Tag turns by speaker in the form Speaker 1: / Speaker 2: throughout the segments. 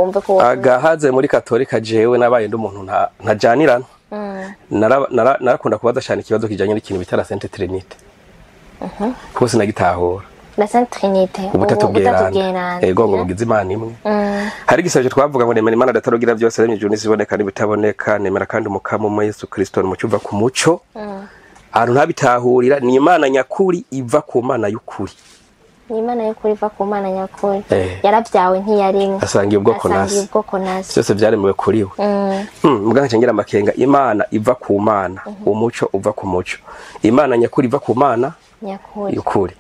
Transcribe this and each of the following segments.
Speaker 1: Wumve ko
Speaker 2: Agahaze muri Katolika, jewe nabaye ndi umuntu ntajanirana. Narakunda kubaza cyane ikibazo kijanye n'ikintu bita la Sainte Trinité, kuko sinagitahura.
Speaker 1: La Sainte Trinité?
Speaker 2: Ubutatu
Speaker 1: Ubutatu
Speaker 2: bweranda.
Speaker 1: Bweranda.
Speaker 2: Ego, ngo bugize Imana imwe. Hari igisabisho twavuga ngo: "Nemera Imana Data rugira byose, yaremye ijuru n'isi iboneka n'ibitaboneka, nemera kandi Umukama umwe, Yesu Kristo, umucyo uva ku muco." Ahantu ntabitahurira ni Imana nyakuri iva ku Mana y'ukuri.
Speaker 1: Ni Imana y'ukuri iva ku Mana nyakuri.
Speaker 2: Eh.
Speaker 1: Yarabyawe, ntiyarimwe.
Speaker 2: Asangiye ubwoko
Speaker 1: Asangiye
Speaker 2: nasi.
Speaker 1: ubwoko nasi.
Speaker 2: Byose byaremewe kuri we. Muga nkaca ngira amakenga: Imana iva ku Mana, umuco uva ku muco, Imana nyakuri iva ku Mana
Speaker 1: nyakuri
Speaker 2: y'ukuri.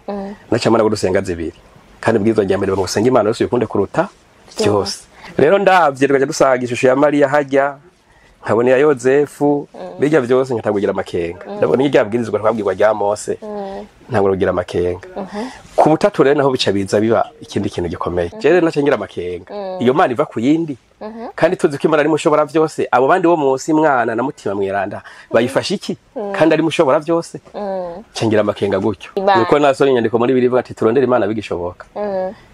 Speaker 2: Naca mbona ko dusenga zibiri, kandi bwirizwa rya mbere bamusenga Imana yose uyikunde kuruta byose. Rero ndavye tukaja dusanga ishusho ya Mariya hajya, nkabona iya Yozefu, bijya byose nkatagugira amakenga. Ndabona irya bwirizwa twabwirwa rya Mose, ntabwo rugira amakenga. Ku butatu rero naho bica biza biba ikindi kintu gikomeye. Jewe rero naca ngira amakenga: iyo Mana iva ku yindi, kandi tuzi ko Imana ari mushobora byose, abo bandi bo munsi, Mwana na Mutima Mweranda, bayifasha iki kandi ari mushobora byose? Nca ngira amakenga gutyo.
Speaker 1: Imana.
Speaker 2: Nuko nasomye inyandiko muri Bibiliya ivuga ati: "Turondere Imana bigishoboka."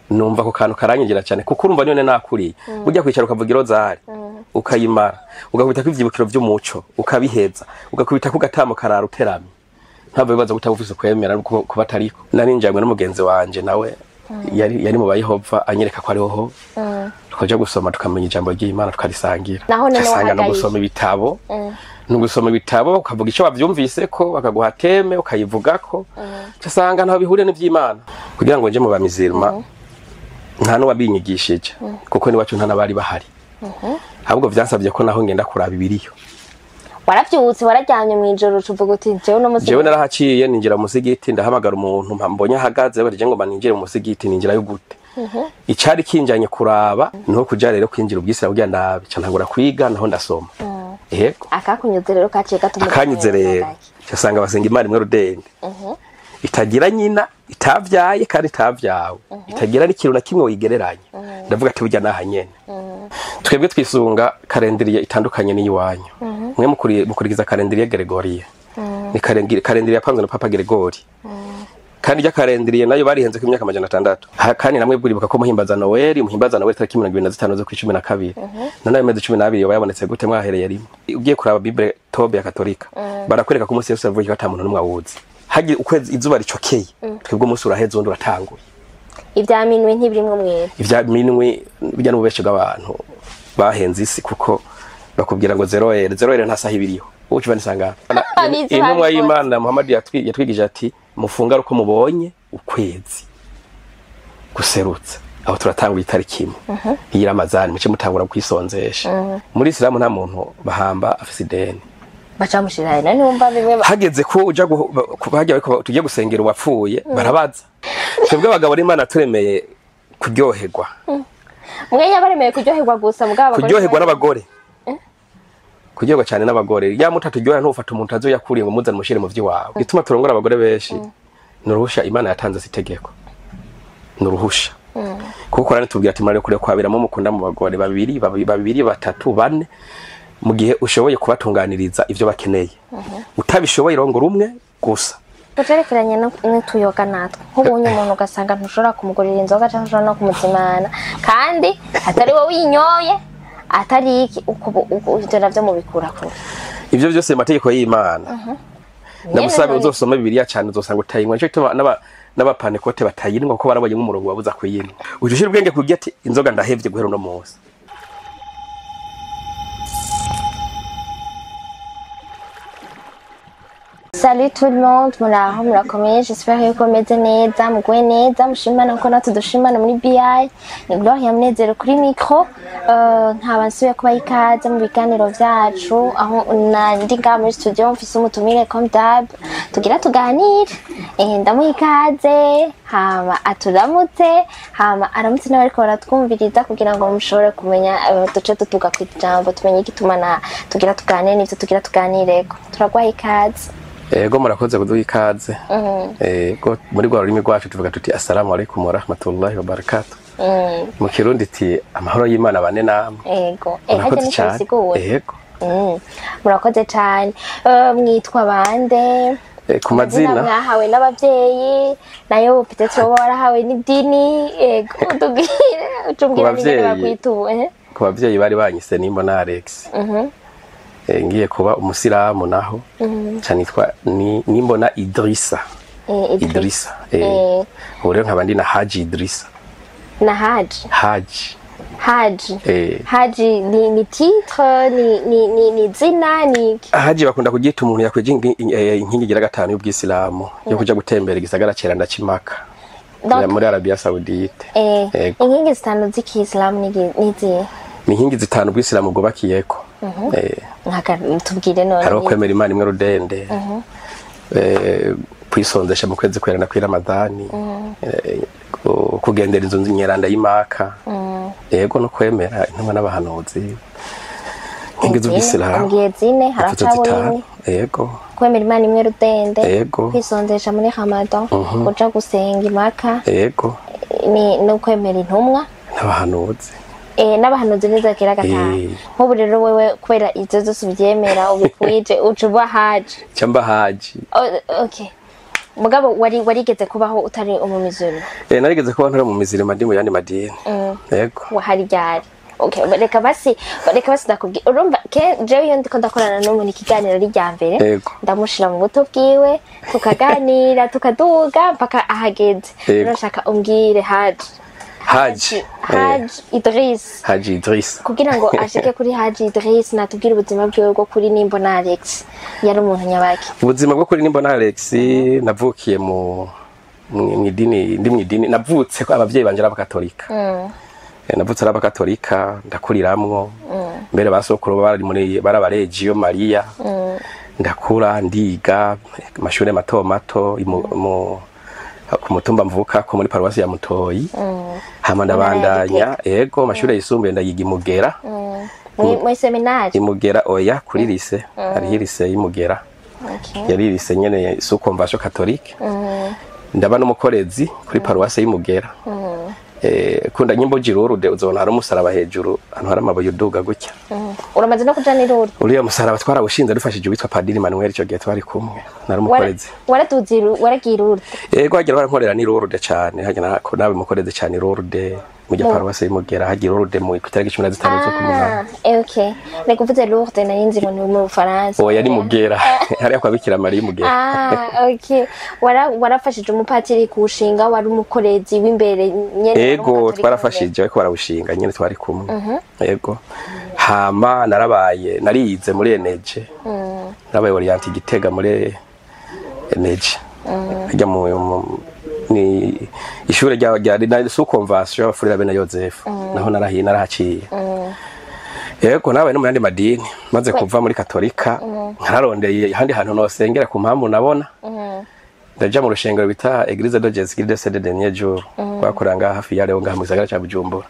Speaker 2: Numva ako kantu karanyinjira cyane, kuko urumva none nakuriye ujya kwicara ukavuga irozari, ukayimara, ugakubita ko ivyibukiro vy'umuco, ukabiheza, ugakubita ko gatamo karara uteramye, ntabwo bibaza gutaba ufise kwemera kuko kuba atariko. Narinjanywe n'umugenzi wanje, nawe yari mu Bayehova, anyereka ko ariho tukaja gusoma, tukamenya ijambo ry'Imana, tukarisangira.
Speaker 1: Naho none
Speaker 2: Ugasanga no
Speaker 1: wahagaye.
Speaker 2: gusoma ibitabo, ni ugusoma ibitabo ukavuga icyo wavyumvise, ko bakaguha thème ukayivugako, ugasanga ntaho bihuriye n'ivy'Imana. Kugira ngo nje mu bamizirima, nta n'uwabinyigishije, kuko n'iwacu nta n'abari bahari. Ahubwo vyansabye ko naho ngenda kuraba ibiriyo.
Speaker 1: Waravyutse, wararyamye mw'ijoro, ucuvuga uti: "Jewe uno musi"?
Speaker 2: Jewe narahaciye, ninjira mu musigiti, ndahamagara umuntu mbonye ahagaze, barije ngo ninjire mu musigiti. Ninjirayo gute? Icari kinjanye kuraba niho kuja rero kwinjira ubwisilamu kugira ndabe, ca ntangura kwiga, naho ndasoma, yego.
Speaker 1: Akakunyuze rero kaciye gatuma
Speaker 2: Akanyuze rero casanga basenga Imana imwe rudende, itagira nyina, itavyaye kandi itavyawe, itagira n'ikintu na kimwe wigereranya. Ndavuga ati: "Burya naha nyene." Twebwe twisunga calendrier itandukanye n'iyiwanyu. Mwe mukurikiza calendrier Gregorien, ni calendrier yapanzwe na Papa Gregori, kandi irya calendrier nayo barihenze ku myaka 600. Kandi namwe buribuka ko muhimbaza Noel, muhimbaza Noel tariki 25 z'ukwa 12. None ayo mezi 12 yoba yabonetse gute mwahereye rimwe? Ugiye kuraba Bible Tobe ya Katolika, barakwereka ko umunsi Yesu yavuye ata muntu n'umwe awuzi. Hagiye ukwezi izuba ricokeye, twebwe umunsi uraheze undi uratanguye.
Speaker 1: Ibya minwe ntibirimwo mwebwe?
Speaker 2: Ivya minwe bijya n'ububeshi bw'abantu bahenze isi, kuko bakubwira ngo zéro heure, zéro heure nta saha ibiriho. Ubu uca nisanga
Speaker 1: Bizi
Speaker 2: intumwa
Speaker 1: babikoze.
Speaker 2: y'Imana Muhammad yatwigije ati: "Mufunga uko mubonye ukwezi guserutse." Aho turatangura itariki imwe iyi Ramazani, muce mutangura kwisonzesha. Muri Isilamu nta muntu bahamba afise ideni.
Speaker 1: Baca mushirayo none wumva bimwe
Speaker 2: Hageze ko uja hajya bariko tugiye gusengera uwapfuye, barabaza. Twebwe abagabo n'Imana turemeye kuryoherwa.
Speaker 1: Mwe yabaremeye kuryoherwa gusa, mugabo abagore
Speaker 2: Kuryoherwa n'abagore, kuryoherwa cyane n'abagore. Ya mutaturyohera, ntufata umuntu azo yakuriye ngo muzane mushire mu vy'iwawe. Gituma turongora abagore benshi ni uruhusha Imana yatanze, si itegeko, ni uruhusha, kuko Korani tubwira ati: "Murare kure kwabiramo mukunda mu bagore babiri, babiri, batatu, bane, mu gihe ushoboye kubatunganiriza ivyo bakeneye. Utabishoboye, rongora umwe gusa."
Speaker 1: Tucerekeranye n'utuyoga natwe, nk'ubunye umuntu ugasanga ntushobora kumugurira inzoga cyangwa ushobora no kumuzimana kandi atari wowe uyinyoye, atari iki ivyo navyo mubikura kure?
Speaker 2: Ivyo byose mu mategeko y'Imana. Ndagusabe
Speaker 1: Nyene.
Speaker 2: Uzosome Bibiliya cyane, uzosanga utayinywa. Nico gituma n'abapanekote batayinywa, kuko barabonye nk'umurongo wabuza kuyinywa. Uje ushira ubwenge kugira ati: "Inzoga ndahevye guhera uno munsi."
Speaker 1: Salut tout le monde, muraho murakomeye, j'espère yuko meze neza, muguwe neza, mushimana nkuko natwe dushimana muri BI. Ni Gloria Munezero kuri micro, nkaba nsubiye kubaha ikaze mu biganiro vyacu, aho ndi ngaha muri studio mfise umutumire comme d'hab, tugira tuganire. Ndamuha ikaze, hama aturamutse, hama aramutse n'abariko baratwumviriza kugira ngo mushobore kumenya, duce tutuga kw'ijambo, tumenye igituma na tugira tuganire n'ivyo tugira tuganireko. Turaguha ikaze.
Speaker 2: Ego, murakoze kuduha ikaze. Ego, muri rwa rurimi rwacu tuvuga tuti: "Assalamu alaikum warahmatullahi wabarakatuh." Mu Kirundi iti: "Amahoro y'Imana bane namwe."
Speaker 1: Ego. Harya
Speaker 2: Murakoze
Speaker 1: nico
Speaker 2: cyane.
Speaker 1: bisigura.
Speaker 2: Ego.
Speaker 1: Murakoze cyane. Mwitwa bande?
Speaker 2: Ku mazina
Speaker 1: mwahawe n'abavyeyi nayo peut-être woba warahawe n'idini, yego, utubwire, ucumbwira
Speaker 2: Ku
Speaker 1: n'ingene
Speaker 2: bavyeyi.
Speaker 1: bakwita ubu.
Speaker 2: Ku bavyeyi bari banyise Nimbona Alex. Ngiye kuba umusilamu naho ca nitwa Nimbona Idrissa.
Speaker 1: Idrissa.
Speaker 2: Idrissa. Ubu rero nkaba ndi na Haji Idrissa.
Speaker 1: Na Haji?
Speaker 2: Haji.
Speaker 1: Haji. Haji ni titre, ni zina, ni
Speaker 2: Haji bakunda kuryita umuntu yakwije inkingi igira gatanu y'ubwisilamu yo kuja gutembera igisagara ceranda c'Imaka muri Arabia Saudite. Yego.
Speaker 1: Inkingi zitanu z'ikisilamu ni zihe?
Speaker 2: Ni inkingi zitanu ubwisilamu bwubakiyeko.
Speaker 1: Nkaka tubwire none.
Speaker 2: Hariho kwemera Imana imwe rudende, kwisonzesha mu kwezi kwerana kwi Ramadani, kugendera inzu nyeranda y'Imaka, yego, no kwemera intumwa n'abahanuzi, inkingi z'ubwisilamu.
Speaker 1: Umbwiye zine.
Speaker 2: Izo
Speaker 1: Haracabura
Speaker 2: zitanu.
Speaker 1: imwe.
Speaker 2: Yego.
Speaker 1: Kwemera Imana imwe rudende,
Speaker 2: Yego.
Speaker 1: kwisonzesha muri Ramadan, kuja gusenga Imaka,
Speaker 2: Yego.
Speaker 1: ni no kwemera intumwa
Speaker 2: n'abahanuzi.
Speaker 1: N'abahanuzi nizakira gatanu. Nk'ubu rero wewe kubera izo zose ubyemera, ubikwije, uca uba Haji?
Speaker 2: Camba Haji.
Speaker 1: Oh, okay. Mugabo wari warigeze kubaho utari umumizuru?
Speaker 2: Narigeze kuba ntari mu mizirima, ndi mu yandi madini, yego.
Speaker 1: Wahari ryari? Okay, reka basi ndakubwira. Urumva ke jewe iyo ndiko ndakorana n'umuntu ikiganiro ari rya mbere, ndamushira mu buto bwiwe, tukaganira, tukaduga mpaka ahageze.
Speaker 2: Yego.
Speaker 1: Urashaka umbwire Haji?
Speaker 2: Haji.
Speaker 1: Haji Idris.
Speaker 2: Haji Idris.
Speaker 1: Kugira ngo ashike kuri Haji Idris, natubwire ubuzima bwiwe bwo kuri Nimbona Alex, yari umuntu nyabaki?
Speaker 2: Ubuzima bwo kuri Nimbona Alex, navukiye mu idini, ndi mu idini, navutse ko abavyeyi banje ari abakatolika. Navutse ari abakatolika, ndakuriramwo. Mbere basokuru bari muri bari abaregiyo Maria. Ndakura, ndiga amashure mato mato ku mutumba mvuka ko muri paruwasi ya Mutoyi. Hama ndabandanya, yego, amashure yisumbuye ndayiga imugera.
Speaker 1: Muri seminari?
Speaker 2: Imugera, oya, kuri lycée, hariho lycée y'Imugera. Yari lycée nyene sous convention catholique. Ndaba n'umukorezi kuri paruwasi y'Imugera. Kunda nyimbo jirurude uzobona hari umusaraba hejuru ahantu hari amabuye uduga gutya.
Speaker 1: Uramaze no kuja n'iruri?
Speaker 2: Uriya musaraba twarawushinze dufashije uwitwa Padiri Manuel, ico gihe twari kumwe, nari umukorezi.
Speaker 1: Waraduze waragiye irurude?
Speaker 2: Yego, hagira barankorera n'irurude cane, hagira nabe mukorezi cane irurude mujya paruwasi y'Imugera, hagira irurude mu itariki 15 z'ukumunani.
Speaker 1: Ah, okay. Reka, uvuze Lourdes nari nzi ngo ni mu Bufaransa.
Speaker 2: Oya, ni Mugera, hariya kwa Bikira Mariya Mugera.
Speaker 1: Ah, okay. Warafashije umupatiri kuwushinga, wari umukorezi w'imbere nyene, wari
Speaker 2: Ego.
Speaker 1: umukatolika?
Speaker 2: Twarafashije ariko barawushinga nyene, twari kumwe, yego. Hama narabaye, narize muri eneje, narabaye orienté Gitega muri eneje harya ni ishure rya na sous convention y'abafurera bene Yozefu, naho narahiye, narahaciye, yego. Nabaye no mu yandi madini. Maze kuva muri katolika, nkararondeye ahandi hantu nosengera ku mpamvu nabona, ndaja mu rushengero bita Eglise de Jésus Christ de Saint Dernier Jour, rwakorera ngaha hafi ya Leo, ngaha mu gisagara ca Bujumbura.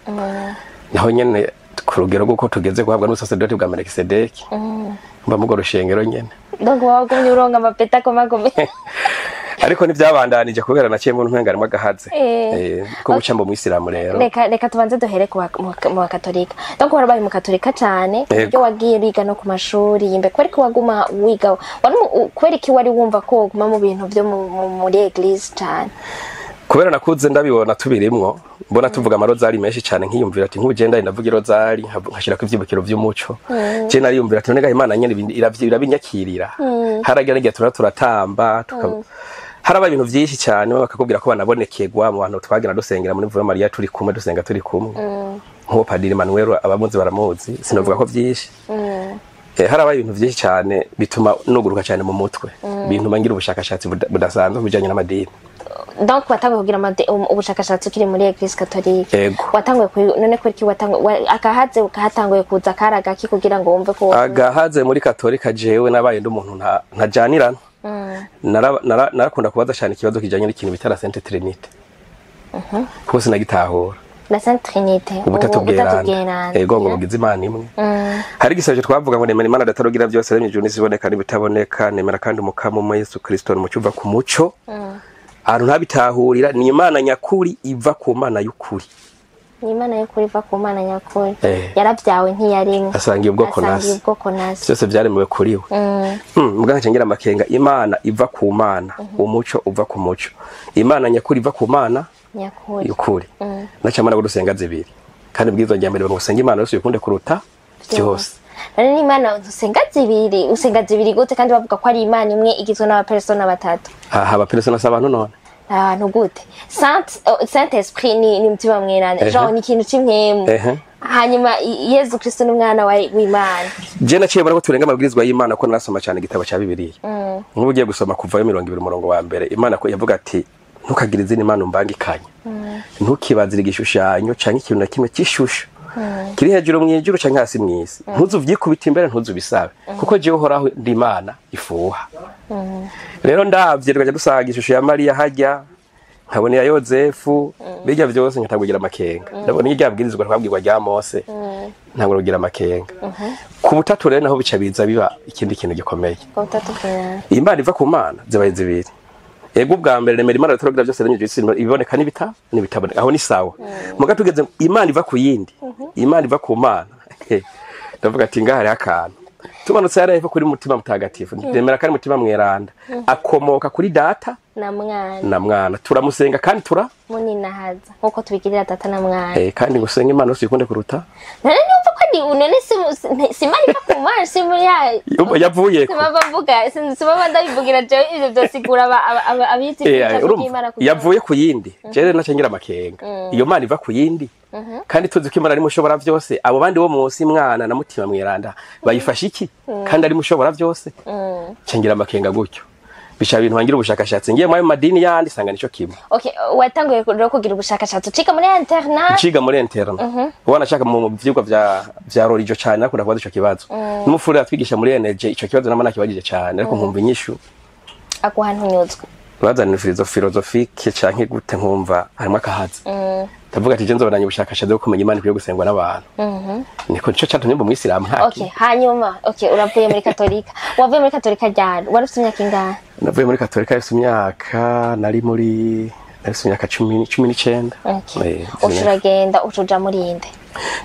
Speaker 2: Naho nyene ku rugero rw'uko tugeze guhabwa n'ubusaseredoti bwa Melkisedeki, mba mu urwo rushengero nyene.
Speaker 1: Donc wagumye uronka amapeta akomakomeye.
Speaker 2: Ariko ntibyabandanije kubera naciye mu ntwenga harimwo agahaze. Ko guca mu mwisilamu rero.
Speaker 1: Reka tubanze duhere mu bakatolika. Donc warabaye umukatolika cane ku buryo wagiye uriga no ku mashuri yimbe, kubera ko waguma wiga, wari kubera iki wari wumva ko woguma mu bintu vyo muri église cane?
Speaker 2: Kubera nakuze ndabibona tubirimwo, mbona tuvuga amarozari menshi cane, nkiyumvira ati nk'ubu je ndavuga irozari nkashirako ivyibukiro vy'umuco, je nariyumvira ati none ga Imana nyene irabinyakirira. Haragira n'igihe turatamba, haraba ibintu vyinshi cane, bakakubwira ko banabonekerwa mu bantu twagenda dusengera muri Mvuye Mariya, turi kumwe, dusenga turi kumwe, nk'uwo Padiri Manuel, abamuzi baramuzi, sinovuga ko vyinshi. Harabaye ibintu vyinshi cane bituma nuguruka cane mu mutwe, bintuma ngira ubushakashatsi budasanzwe ku bijanye n'amadini.
Speaker 1: Donc watanguye kugira ubushakashatsi ukiri muri église catholique?
Speaker 2: Yego.
Speaker 1: Watanguye none kubera iki watanguye akahaze kahatanguye kuza karagaki kugira ngo wumve ko
Speaker 2: Agahaze muri katolika, jewe nabaye ndi umuntu ntajanirana. Narakunda kubaza cyane ikibazo kijanye n'ikintu bita la Sainte Trinité, kuko sinagitahura.
Speaker 1: La Sainte Trinité?
Speaker 2: Ubutatu bweranda.
Speaker 1: Bweranda.
Speaker 2: Ego, ngo bugize Imana imwe. Hari igisabisho twavuga ngo: "Nemera Imana Data rugira byose, yaremye ijuru n'isi iboneka n'ibitaboneka, nemera kandi Umukama umwe Yesu Kristo, ni umucyo uva ku muco." Ahantu ntabitahurira ni Imana nyakuri iva ku Mana y'ukuri.
Speaker 1: Ni Imana y'ukuri iva ku Mana nyakuri. Yarabyawe ntiyarimwe.
Speaker 2: Asangiye ubwoko
Speaker 1: Asangiye
Speaker 2: nasi.
Speaker 1: ubwoko nasi.
Speaker 2: Byose byaremewe kuri we. Mbwa nca ngira amakenga, Imana iva ku Mana, umuco uva ku muco, Imana nyakuri iva ku Mana
Speaker 1: nyakuri
Speaker 2: y'ukuri. Naca mbona ko dusenga zibiri, kandi bwiza rya mbere bamusenga Imana yose uyikunde kuruta byose.
Speaker 1: None ni Imana usenga zibiri, usenga zibiri gute kandi bavuga ko ari Imana imwe igizwe n'abapersona batatu?
Speaker 2: Aha abapersona si abantu none?
Speaker 1: Ahantu gute? Saint Esprit ni Mutima Mweranda, genre ni ikintu c'imwemu. Hanyuma Yezu Kristo ni umwana w'Imana.
Speaker 2: Je naciye mbona ko turenga amabwirizwa y'Imana, ko narasoma cyane igitabo cya Bibiliya. Nk'ubu ugiye gusoma kuvayo 20 umurongo wa mbere, Imana ko yavuga ati ntukagire izindi mana umbangikanye, ntukibazire igishushanyo canke ikintu na kimwe cy'ishusho kiri hejuru mu ijuru canke hasi mu isi, ntuzuvyikubita imbere, ntuzubisabe, kuko jewe Uhoraho ndi Imana ifuha. Rero ndavye tukaja dusanga ishusho ya Mariya hajya, nkabona iya Yozefu, bijya vyose nkatagugira amakenga. Ndabona irya bwirizwa twabwirwa rya Mose, ntabwo rugira amakenga. Ku butatu rero naho bica biza biba ikindi kintu gikomeye.
Speaker 1: Ku butatu bw'Imana.
Speaker 2: Imana iva ku Mana zibaye zibiri. Ego, ubwa mbere remera Imana turagira byose remye isi iboneka n'ibita n'ibitaboneka, aho ni sawa. Muga tugeze Imana iva ku yindi, Imana iva ku Mana, ndavuga ati ngaha hariho akantu. Tumanutse hariya hepfo kuri Mutima Mutagatifu, ndemera kandi Mutima Mweranda akomoka kuri Data
Speaker 1: na Mwana.
Speaker 2: Na Mwana. Turamusenga kandi tura
Speaker 1: Muninahaza nkuko tubigirira Data na Mwana.
Speaker 2: Kandi ngusenga Imana yose uyikunde kuruta.
Speaker 1: None numva ko ni none si Imana iva ku Mana, si muri ya
Speaker 2: Yavuye ko
Speaker 1: simaba mvuga, simaba ndabivugira jewe, ivyo vyosigura abizi ijambo
Speaker 2: urumva,
Speaker 1: ry'Imana kugira
Speaker 2: yavuye ku yindi. Jewe naca ngira amakenga, iyo Mana iva ku yindi, kandi tuzi ko Imana ari mushobora byose, abo bandi bo munsi Mwana na Mutima Mweranda bayifashe iki kandi ari mushobora byose? Nca ngira amakenga gutyo, bica ibintu wangira ubushakashatsi. Ngiye mu ayo madini yandi sanga nico kimwe.
Speaker 1: Okay, watanguye rero kugira ubushakashatsi ucika muri internat?
Speaker 2: Nciga muri internat, ubona nashaka mu vyigwa vya religion cyane, nakunda kubaza ico kibazo n'umufurira atwigisha muri NG. Ico kibazo nama nakibagije cyane, ariko nkumva inyishu
Speaker 1: Aguha ntunyuzwe.
Speaker 2: Bazana philosophique canke gute, nkumva harimo akahazi. Ndavuga ati je nzobandanya ubushakashatsi bwo kumenya Imana ikwiye gusengwa n'abantu. Niko nico catumye mba umwisilamu, nta
Speaker 1: Okay, hanyuma okay, uravuye muri Katolika. Wavuye muri Katolika ryari? Wari ufite imyaka ingahe?
Speaker 2: Navuye muri Katolika yose imyaka nari muri nari mfise imyaka 19.
Speaker 1: Okay, uca uragenda, uca uja muri inde?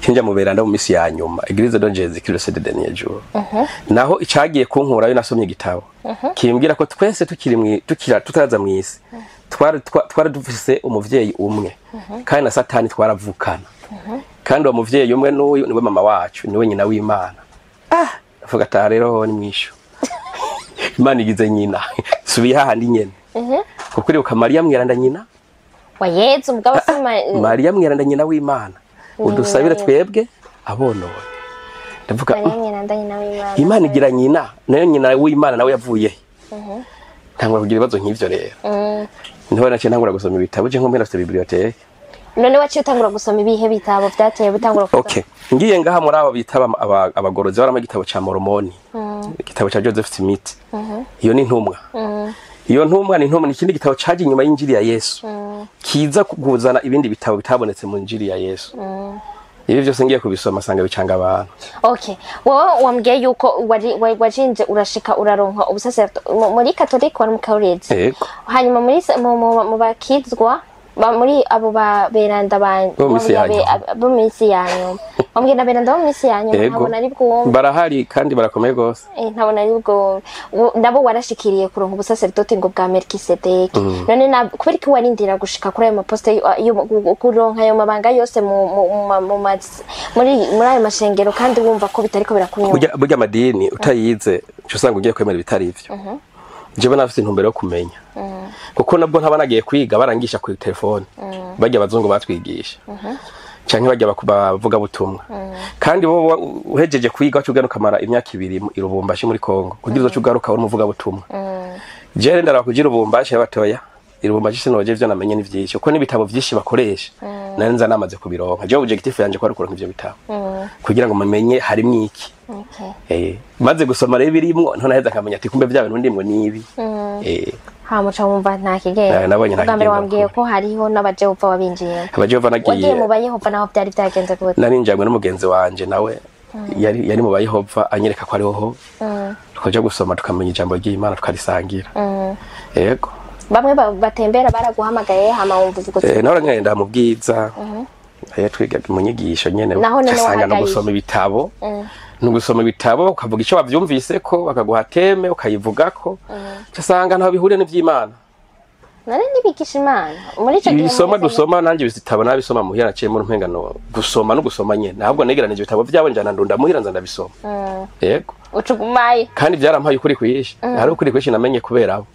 Speaker 2: Kinja mu beranda mu misi ya nyuma, Église de Jésus Christ de dernier jour. Naho icagiye kunkurayo, nasomye igitabo kimbwira ko twese tukiri tukira tutaraza mw'isi twari dufise umuvyeyi umwe, kandi na Satani twaravukana, kandi uwo muvyeyi umwe n'uyu niwe mama wacu, niwe nyina w'Imana. Ah, avuga ati aha rero ni mwishu, Imana igize nyina, subiye hahandi nyene, kuko uribuka Mariya Mweranda nyina
Speaker 1: Wa Yezu, mugabo si
Speaker 2: Mariya Mweranda nyina w'Imana, udusabire twebwe abonone. Ndavuga
Speaker 1: Mariya Mweranda nyina w'Imana.
Speaker 2: Imana igira nyina, nayo nyina w'Imana nawe yavuye he? Ntangura kugira ibibazo nk'ivyo rero. Niho naciye ntangura gusoma ibitabo, je nkumbe nafite bibliothèque.
Speaker 1: None waciye utangura gusoma ibihe bitabo vyateye bitangura kuza?
Speaker 2: Okay, ngiye ngaha muri abo bita abagorozi, barama igitabo ca Moromoni, igitabo ca Joseph Smith. Iyo ni intumwa, iyo ntumwa ni intumwa, ni ikindi gitabo caje inyuma y'injiri ya Yesu, kiza kuzana ibindi bitabo bitabonetse mu njiri ya Yesu. Ibi byose ngiye kubisoma sanga bicanga abantu.
Speaker 1: Okay, wowe wambwiye yuko wari wajinje urashika uraronka ubusacerdote muri Katolika, wari mu Kaurezi?
Speaker 2: Yego.
Speaker 1: Hanyuma muri mu bakizwa muri abo ba beranda ba
Speaker 2: Bo mu misi ya
Speaker 1: wambwiye
Speaker 2: nyuma.
Speaker 1: Bo mu misi ya nyuma, wambwiye na beranda bo mu misi ya nyuma.
Speaker 2: Yego.
Speaker 1: Ntabona ari bwumve.
Speaker 2: Barahari kandi barakomeye rwose.
Speaker 1: Ntabona ari bwumve. Nabo warashikiriye kuronka ubusacerdote ngo bwa Melkisedeki. None na kubera ko warindira gushika kuri ayo maposte kuronka ayo mabanga yose mu mu mu ma- mu muri ayo mashengero, kandi wumva ko bitariko birakunyura?
Speaker 2: Burya amadini utayize uca usanga ugiye kwemera ibitari ivyo. Jewe nafise intumbero yo kumenya, kuko nabwo ntaba nagiye kwiga, barangisha ku telefone, barya abazungu batwigisha canke barya bavuga butumwa. Kandi bo uhejeje kwiga waca ugenda ukamara imyaka 2 i Lubumbashi muri Kongo kugira uzoce ugaruka uri umuvuga butumwa. Jewe ndaraba kugira Lubumbashi batoya, i Lubumbashi sinoje, ivyo namenye ni vyinshi, kuko n'ibitabo vyinshi bakoresha nari nza namaze kubironka. Jewe objectif yanje kwari kuronka ivyo bitabo kugira ngo mumenye harimwo iki. Maze gusoma rero ibirimwo, none naheza nkamenya ati kumbe bya bintu ndimwo nibi.
Speaker 1: Hama uca wumva nta kigenda.
Speaker 2: Nabonye nta
Speaker 1: Ubwa mbere
Speaker 2: kigenda.
Speaker 1: Wambwiye ko hariho n'abajehova wabinjiyemo.
Speaker 2: Abajehova
Speaker 1: Wagiye
Speaker 2: nagiye
Speaker 1: mu bayehova naho byari byagenze gute?
Speaker 2: Narinjanywe n'umugenzi wanje, nawe yari mu bayehova, anyereka ko ariho ho tukaja gusoma, tukamenya ijambo ry'Imana, tukarisangira. Yego.
Speaker 1: Bamwe batembera baraguhamagaye, hama wumva uvuga uti
Speaker 2: Nahora ngenda mu Bwiza. Ayo twiga mu nyigisho nyene,
Speaker 1: Naho none
Speaker 2: ugasanga no
Speaker 1: wahagaye.
Speaker 2: gusoma ibitabo, ni ugusoma ibitabo ukavuga icyo wavyumvise, ko bakaguha thème ukayivugako, ugasanga ntaho bihuriye n'ivy'Imana.
Speaker 1: None ntibigisha Imana muri ico gihe?
Speaker 2: Ibisoma
Speaker 1: Mumeze
Speaker 2: dusoma, nanjye ibitabo nabisoma muhira, naciye muri mpengano gusoma no gusoma nyene, ahubwo negeranije ibitabo vyabo njana ndunda muhira, nza ndabisoma. Yego.
Speaker 1: Ucugumayo.
Speaker 2: Kandi byarampaye ukuri kwishi, hari ukuri kwishi namenye kubera abo.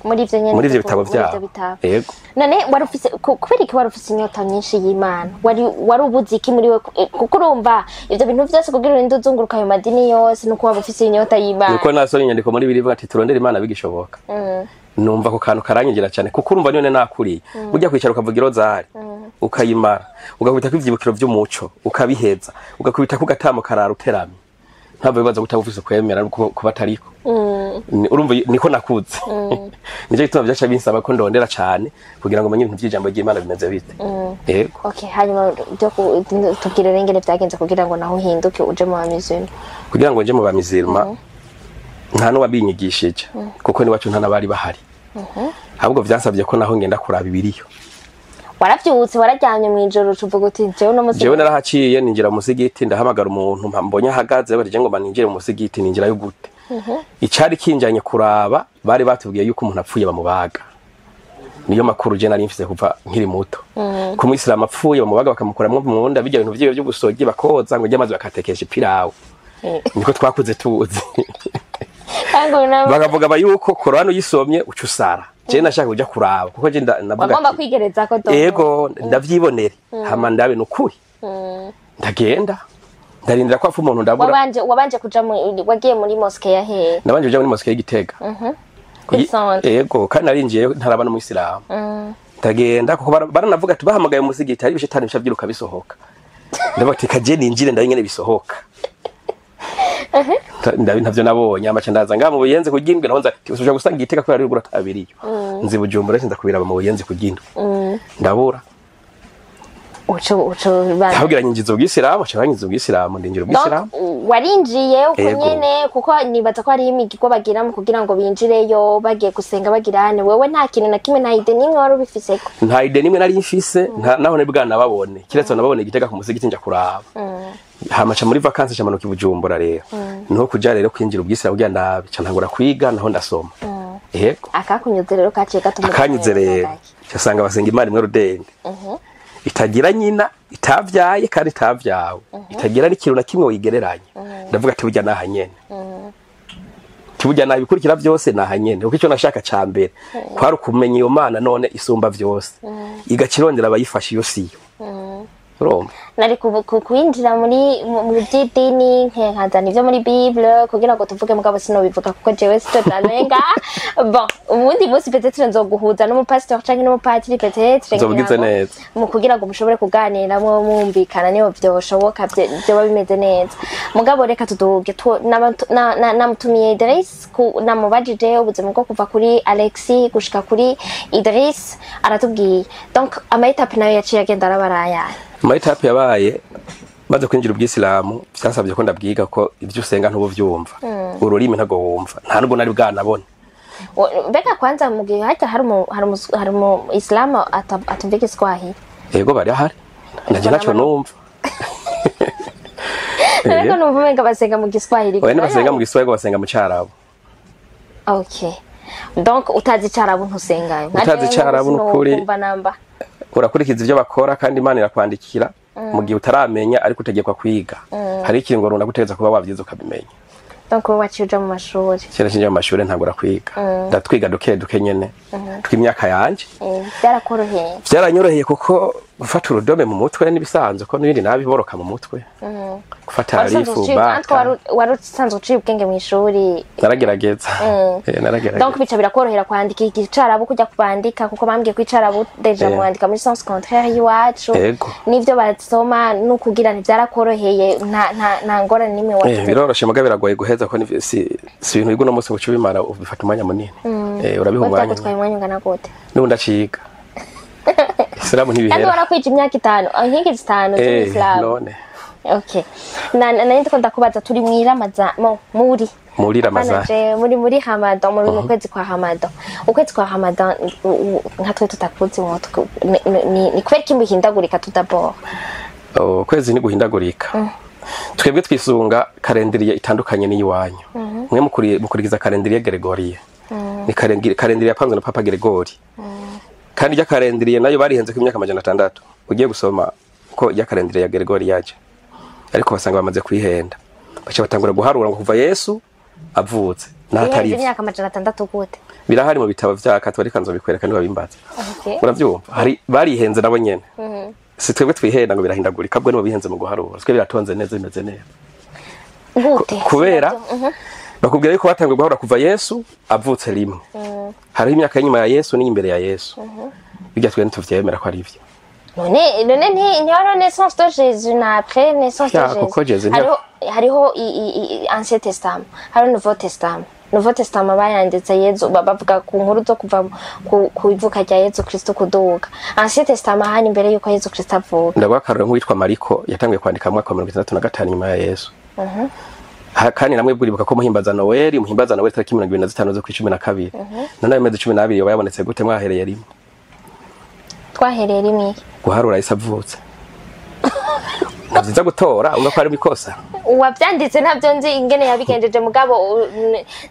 Speaker 1: Muri ivyo nyene?
Speaker 2: Muri ivyo bitabo
Speaker 1: Muri ivyo
Speaker 2: vyabo.
Speaker 1: bitabo.
Speaker 2: Yego.
Speaker 1: None wari ufise kubera iki wari ufise inyota nyinshi y'Imana? Wari ubuze iki muri we? Kuko urumva ivyo bintu vyose, kugira urinde uzunguruka ayo madini yose, nuko waba ufise inyota y'Imana.
Speaker 2: Nuko nasomye inyandiko muri bibiri ivuga ati turondere Imana bigishoboka, numva ako kantu karanyigira cyane, kuko urumva none nakuriye ujya kwicara ukavuga irozari ukayimara, ugakubita ivyibukiro vy'umuco ukabiheza, ugakubita ku gatamo karara uteramye, ntabwo bibaza gutaba ufise kwemera kuba atariko. Urumva niko nakuze, nicyo gituma vyaca binsaba ko ndondera cane kugira ngo menye ibintu vy'ijambo ry'Imana bimeze bite. Yego.
Speaker 1: Okay, hanyuma byo tubwire rero ingene vyagenze kugira ngo naho uhinduke uje mu bamizima.
Speaker 2: Kugira ngo nje mu bamizirma, nta n'uwabinyigishije, kuko niwacu nta n'abari bahari. Ahubwo vyansabye ko naho ngenda kuraba ibiriyo.
Speaker 1: Waravyutse, wararyamye mw'ijoro, ucuvuga uti jewe uno musi?
Speaker 2: Jewe narahaciye ninjira mu musigiti, ndahamagara umuntu mbonye ahagaze, barije ngo ninjire mu musigiti. Ninjirayo gute? Icari kinjanye kuraba, bari batubwiye yuko umuntu apfuye bamubaga. Niyo makuru je nari mfise kuva nkiri muto, ku muyisilamu apfuye bamubaga, bakamukuramwo mu nda bijya bintu vyiwe vy'ubusogi, bakoza ngo amazi, bakatekesha ipirawu. Niko twakuze tuzi.
Speaker 1: Kandi
Speaker 2: Bakavuga ba yuko Korani uyisomye uca usara. Je nashaka kuja kuraba kuko je navuga
Speaker 1: wagomba
Speaker 2: ati,
Speaker 1: kwigereza ko do
Speaker 2: ego, ndavyibonere hama ndabe nukuri. Ndagenda, ndarindira ko apfa umuntu, ndabura.
Speaker 1: Wabanje kuja wagiye muri mosque ya hehe?
Speaker 2: Nabanje kuja muri mosque y'Igitega.
Speaker 1: Kuri centre?
Speaker 2: Ego, kandi narinjiyeyo ntaraba n'umuyisilamu. Ndagenda kuko baranavuga ati bahamagaye umusigiti hari ibishitani bisha vyiruka bisohoka. Ndavuga ati kaje ninjire ndabe ingene bisohoka. Ndabi ntavyo nabonye, amaca ndaza ngaha mu Buyenzi kugindwe, naho nza ushobora gusanga Igitega kubera ari ruguru atabiriyo. Nzi Bujumbura, sinza kubiraba mu Buyenzi kugindwe, ndabura.
Speaker 1: Uco
Speaker 2: Ndababwira nyinjiza ubwisilamu, aca banyiza ubwisilamu, ndinjira ubwisilamu.
Speaker 1: Donc warinjiye uko
Speaker 2: Ego.
Speaker 1: nyene? Kuko nibaza ko hariho imigirwa bagira mu kugira ngo binjireyo bagiye gusenga bagirane. Wewe nta kintu na kimwe, nta idée n'imwe wari ubifiseko?
Speaker 2: Nta idée nimwe nari mfise, naho nari bwanababone, kiretse nababone Igitega ku musigiti nja kuraba. Hama ca muri vacances ca manuka i Bujumbura rero, niho kuja rero kwinjira ubwisilamu kugira ndabe, ca ntangura kwiga, naho ndasoma. Yego.
Speaker 1: Akakunyuze rero kaciye gatuma
Speaker 2: Akanyuze rero, casanga basenga Imana imwe rudende, itagira nyina, itavyaye kandi itavyawe, itagira n'ikintu na kimwe wigereranya. Ndavuga ati burya naha nyene, ati burya naha ibikurikira byose naha nyene, kuko icyo nashaka ca mbere kwari ukumenya iyo Mana none isumba vyose, igaca irondera abayifasha iyo siyo, urumva.
Speaker 1: Nari kwinjira muri mu by'idini nkazana ibyo muri Bible kugira ngo tuvuge, mugabo sinobivuga kuko jewe sitotarenga. Bon, ubundi munsi peut-être nzoguhuza n'umupasitori canke n'umupatiri peut-être.
Speaker 2: Nzobugize
Speaker 1: ngira ngo
Speaker 2: neza.
Speaker 1: Mu kugira ngo mushobore kuganira mwo mwumvikana, niyo vyoshoboka vyoba bimeze neza. Mugabo reka tuduge namutumiye Idris, namubajije ubuzima bwo kuva kuri Alexis gushika kuri Idris, aratubwiye. Donc ama étapes nayo yaciye agenda arabarayaye.
Speaker 2: Ama étapes yabaye, maze kwinjira ubwisilamu byasabye ko ndabwiga, ko ibyo usenga ntubuvyumva, ururimi ntabwo wumva, nta nubwo nari bwanabone.
Speaker 1: Mbega kwanza mu gihe hajya hari umu isilamu atumva Igiswahili?
Speaker 2: Yego, bari ahari, naje naco numva.
Speaker 1: Ariko numva umenga basenga mu Giswahili.
Speaker 2: Oya, ntibasenga mu Giswahili, basenga mu Carabu.
Speaker 1: Okay, donc utazi Icarabu ntusengayo?
Speaker 2: Utazi Icarabu nukuri.
Speaker 1: Nukuri namba.
Speaker 2: Urakurikiza ivyo bakora, kandi Imana irakwandikira mu gihe utaramenya, ariko utegekwa kwiga. Hari ikintu runaka utegereza kuba wavyize ukabimenya.
Speaker 1: Donc wowe waciye uja mu mashuri?
Speaker 2: Kera cinjira mu mashuri, ntangura kwiga, ndatwiga duke duke nyene tw'imyaka yanje.
Speaker 1: Byarakoroheye?
Speaker 2: Vyaranyoroheye, kuko gufata urudome mu mutwe n'ibisanzwe, ko n'ibindi nabiboroka mu mutwe, gufata alifu
Speaker 1: Wari
Speaker 2: bata.
Speaker 1: Wari usanzwe uciye ubwenge mu ishuri?
Speaker 2: Naragerageza. Naragerageza.
Speaker 1: Donc bica birakorohera kwandika Icarabu kujya kubandika, kuko bambwiye ko Icarabu déjà mwandika muri sens contraire y'iwacu.
Speaker 2: Yego.
Speaker 1: N'ivyo basoma n'ukugira ntivyarakoroheye, nta ngorane n'imwe wagize?
Speaker 2: Biroroshe, muga biragoye guheza, ko si ibintu wiga uno munsi ngo uce ubimara, bifata umwanya munini. Urabiha umwanya.
Speaker 1: Byagutwaye umwanya ungana gute?
Speaker 2: N'ubu ndaciga isilamu,
Speaker 1: Kandi
Speaker 2: ntibihera.
Speaker 1: warakwije imyaka 5, inkingi 5 z'Isilamu.
Speaker 2: None.
Speaker 1: Okay. Na nari ndiko ndakubaza, turi mu Ramadan, muri
Speaker 2: Muri Ramazan.
Speaker 1: Manaje, muri Ramadan, muri mu kwezi kwa Ramadan. Ukwezi kwa Ramadan, nka twe tutakuzi, ni kubera iki muhindagurika tout d'abord?
Speaker 2: Ukwezi ni guhindagurika. Twebwe twisunga calendrier itandukanye n'iyiwanyu. Mwe mukurikiza calendrier Gregorie. Ni calendrier yapanzwe na Papa Gregory. Kandi irya calendrier nayo barihenze ku myaka 600. Ugiye gusoma ko irya calendrier ya Gregory yaje. Ariko basanga bamaze kwihenda. Baca batangura guharura ngo kuva Yesu avutse. N'ahatari
Speaker 1: Ihenze imyaka 600 gute?
Speaker 2: Birahari mu bitabo vya Katolika, nzobikwereka niba bimbaza.
Speaker 1: Okay.
Speaker 2: Uravyumva? Hari barihenze nabo nyene. Si twebwe twihenda ngo birahindagurika, bwo nibo bihenze mu guharura. Twe biratonze neza, bimeze neza.
Speaker 1: Gute?
Speaker 2: Kubera bakubwira yuko batanguye guharura kuva Yesu avutse rimwe. Hariho imyaka y'inyuma ya Yesu n'imbere ya Yesu. Bijya twe ntituvyemera ko ari ivyo.
Speaker 1: None ntihariho naissance de Jésus na après naissance de
Speaker 2: Ya,
Speaker 1: Jésus?
Speaker 2: kuko Jésus
Speaker 1: Hariho Ancien Testament, hariho Nouveau Testament. Nouveau Testament bayanditse Yezu, bavuga ku nkuru zo kuva ku ivuka rya Yezu Kristo kuduga. Ancien Testament hari imbere yuko Yezu Kristo avuka.
Speaker 2: Ndaguha akarorero nk'uwitwa Mariko, yatanguye kwandika mu mwaka wa 65 nyuma ya Yesu. Kandi namwe bwuribuka ko muhimbaza Noel, muhimbaza Noel tariki 25 zo 12. None ayo mezi 12 yoba yabonetse gute mwahereye rimwe?
Speaker 1: Twahereye rimwe iki?
Speaker 2: Guharura Yesu avutse. Navyiza gutora umva ko ari ikosa.
Speaker 1: Uwavyanditse ntabyo nzi ingene yabigenjeje, mugabo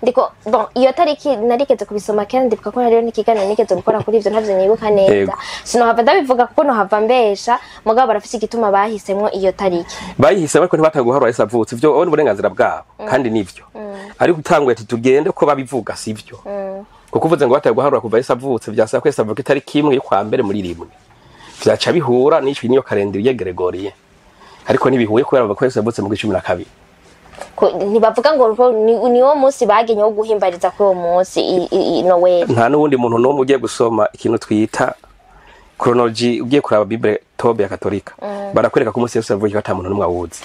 Speaker 1: ndiko, bon, iyo tariki narigeze kubisoma kera, ndibuka ko hariyo n'ikiganiro nigeze gukora kuri ivyo, ntavyo nibuka neza. Sinohava ndabivuga kuko nohava mbesha, mugabo barafise igituma bahisemwo iyo tariki.
Speaker 2: Bayihisemo ariko ntibatanguye guharura Yesu avutse. Ivyo ni uburenganzira bwabo kandi nivyo. Ariko utanguye ati tugende ko babivuga, sivyo. Kuko uvuze ngo batanguye guharura kuva Yesu avutse, vyasaba ko Yesu avuka itariki imwe yo kwa mbere muri rimwe. Vyaca bihura n'ico niyo calendrier Gregorien. Ariko ntibihuye kubera bavuga ko Yesu yavutse mu 12.
Speaker 1: Ntibavuga ngo niwo munsi bagenye wo guhimbariza kuri uwo munsi Noel.
Speaker 2: Nta n'uwundi muntu n'umwe. Ugiye gusoma ikintu twita chronology, ugiye kuraba Bible Tobe ya Katolika, barakwereka ko umunsi Yesu yavukiye ata muntu n'umwe awuzi.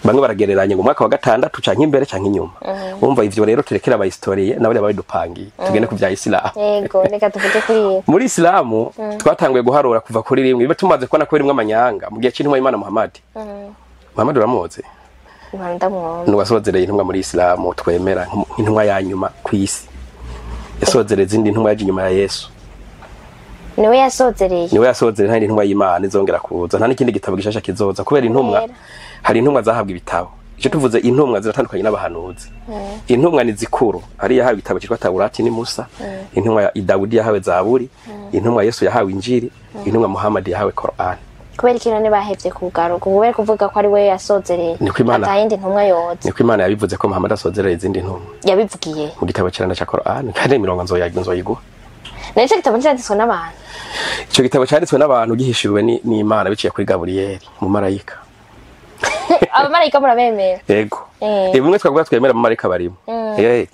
Speaker 2: Bamwe baragereranya ngo umwaka wa gatandatu canke imbere canke inyuma. Wumva ivyo rero turekera abahistorien nabo babidupangiye, tugende ku vya Isilamu.
Speaker 1: Yego, reka tuvuge kuri iyo.
Speaker 2: Muri Isilamu twatanguye guharura kuva kuri rimwe, biba tumaze kubona ko birimwo amanyanga mu gihe c'intumwa y'Imana Muhammad. Muhammad uramuzi?
Speaker 1: Imana ndamwumva.
Speaker 2: Ni uwasozereye intumwa muri Isilamu twemera nk'intumwa ya nyuma kw'isi, yasozereye izindi ntumwa yaje inyuma ya Yesu.
Speaker 1: Niwe yasozereye?
Speaker 2: Niwe yasozereye, nta yindi ntumwa y'Imana izongera kuza, nta n'ikindi gitabo gishasha kizoza, kubera intumwa
Speaker 1: Kubera?
Speaker 2: hari intumwa zahabwa ibitabo. Icyo tuvuze intumwa ziratandukanye n'abahanuzi. Intumwa ni zikuru, hari yahawe igitabo cyitwa Taurati ni Musa, intumwa ya Dawudi yahawe Zaburi, intumwa Yesu yahawe Injili, intumwa Muhammad yahawe Qur'an.
Speaker 1: Kubera iki none bahevye kugaruka, kubera kuvuga ko ari we yasozereye,
Speaker 2: Niko Imana-
Speaker 1: ata yindi ntumwa yoza?
Speaker 2: Niko Imana yabivuze ko Muhammad asozerera izindi ntumwa.
Speaker 1: Yabivugiye?
Speaker 2: Mu gitabo kiranda cya Qur'an, kandi imirongo nzoyiguha.
Speaker 1: None ico gitabo nticanditswe n'abantu?
Speaker 2: Icyo gitabo cyanditswe n'abantu, gihishuriwe n'Imana biciye kuri Gaburiyeli mu marayika.
Speaker 1: Abamarayika murabemera?
Speaker 2: Yego. Bimwe twavuga twemera, abamarayika barimo.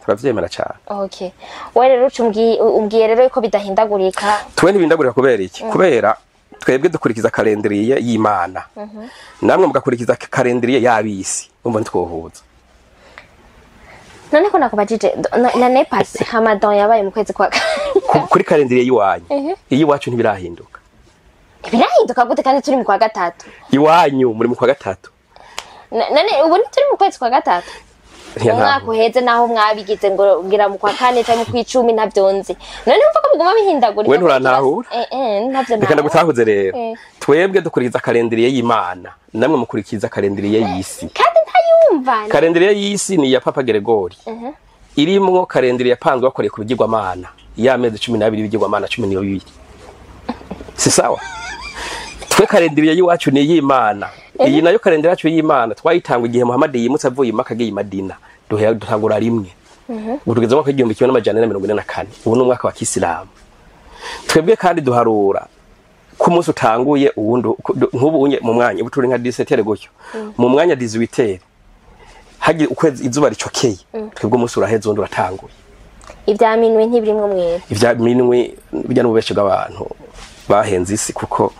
Speaker 2: Turavyemera cyane.
Speaker 1: Okay, we rero uca umbwiye rero yuko bidahindagurika.
Speaker 2: Twe ntibindagurika kubera iki? Kubera twebwe dukurikiza calendrier y'Imana, namwe mugakurikiza calendrier y'abisi, umva ntitwohuza.
Speaker 1: None ko nakubajije, l'année passée Ramadan yabaye mu kwezi kwa
Speaker 2: Kuri calendrier y'iwanyu, iyiwacu ntibirahinduka.
Speaker 1: Birahinduka gute kandi turi mu kwa gatatu?
Speaker 2: Iwanyu muri mu kwa gatatu.
Speaker 1: None ubu ntituri mu kwezi kwa gatatu? Umwaka uheze naho mwabigize ngo ngira mu kwa kane cyangwa mu kw'icumi, ntabyo nzi. None umva ko biguma bihindagurika.
Speaker 2: We nturantahura?
Speaker 1: Ntabyo
Speaker 2: Reka
Speaker 1: ntahura.
Speaker 2: ndagutahuze rero. Twebwe dukurikiza calendrier y'Imana, namwe mukurikiza calendrier y'isi.
Speaker 1: Kandi ntayumva.
Speaker 2: Calendrier y'isi ni iya Papa Gregory, irimwo calendrier yapanzwe bakoreye ku bigirwamana, y'amezi 12 y'ibigirwamana 12. Si sawa? Twe calendrier y'iwacu ni iy'Imana. Iyi nayo calendrier yacu y'Imana twayitanga igihe Muhammad yimutse avuye i Maka agiye i Madina, duhera dutangura rimwe. Ubu tugeze mu mwaka w'1444, ubu ni umwaka wa Kisilamu. Twebwe kandi duharura ko umunsi utanguye uwundi nk'ubu unye mu mwanya ubu turi nka 17 gutyo, mu mwanya 18 hagiye ukwezi izuba ricokeye, twebwe umunsi uraheze uwundi uratanguye.
Speaker 1: Ibya minwe ntibirimwo mwebwe?
Speaker 2: Ivya minwe bijya n'ububeshe bw'abantu bahenze isi, kuko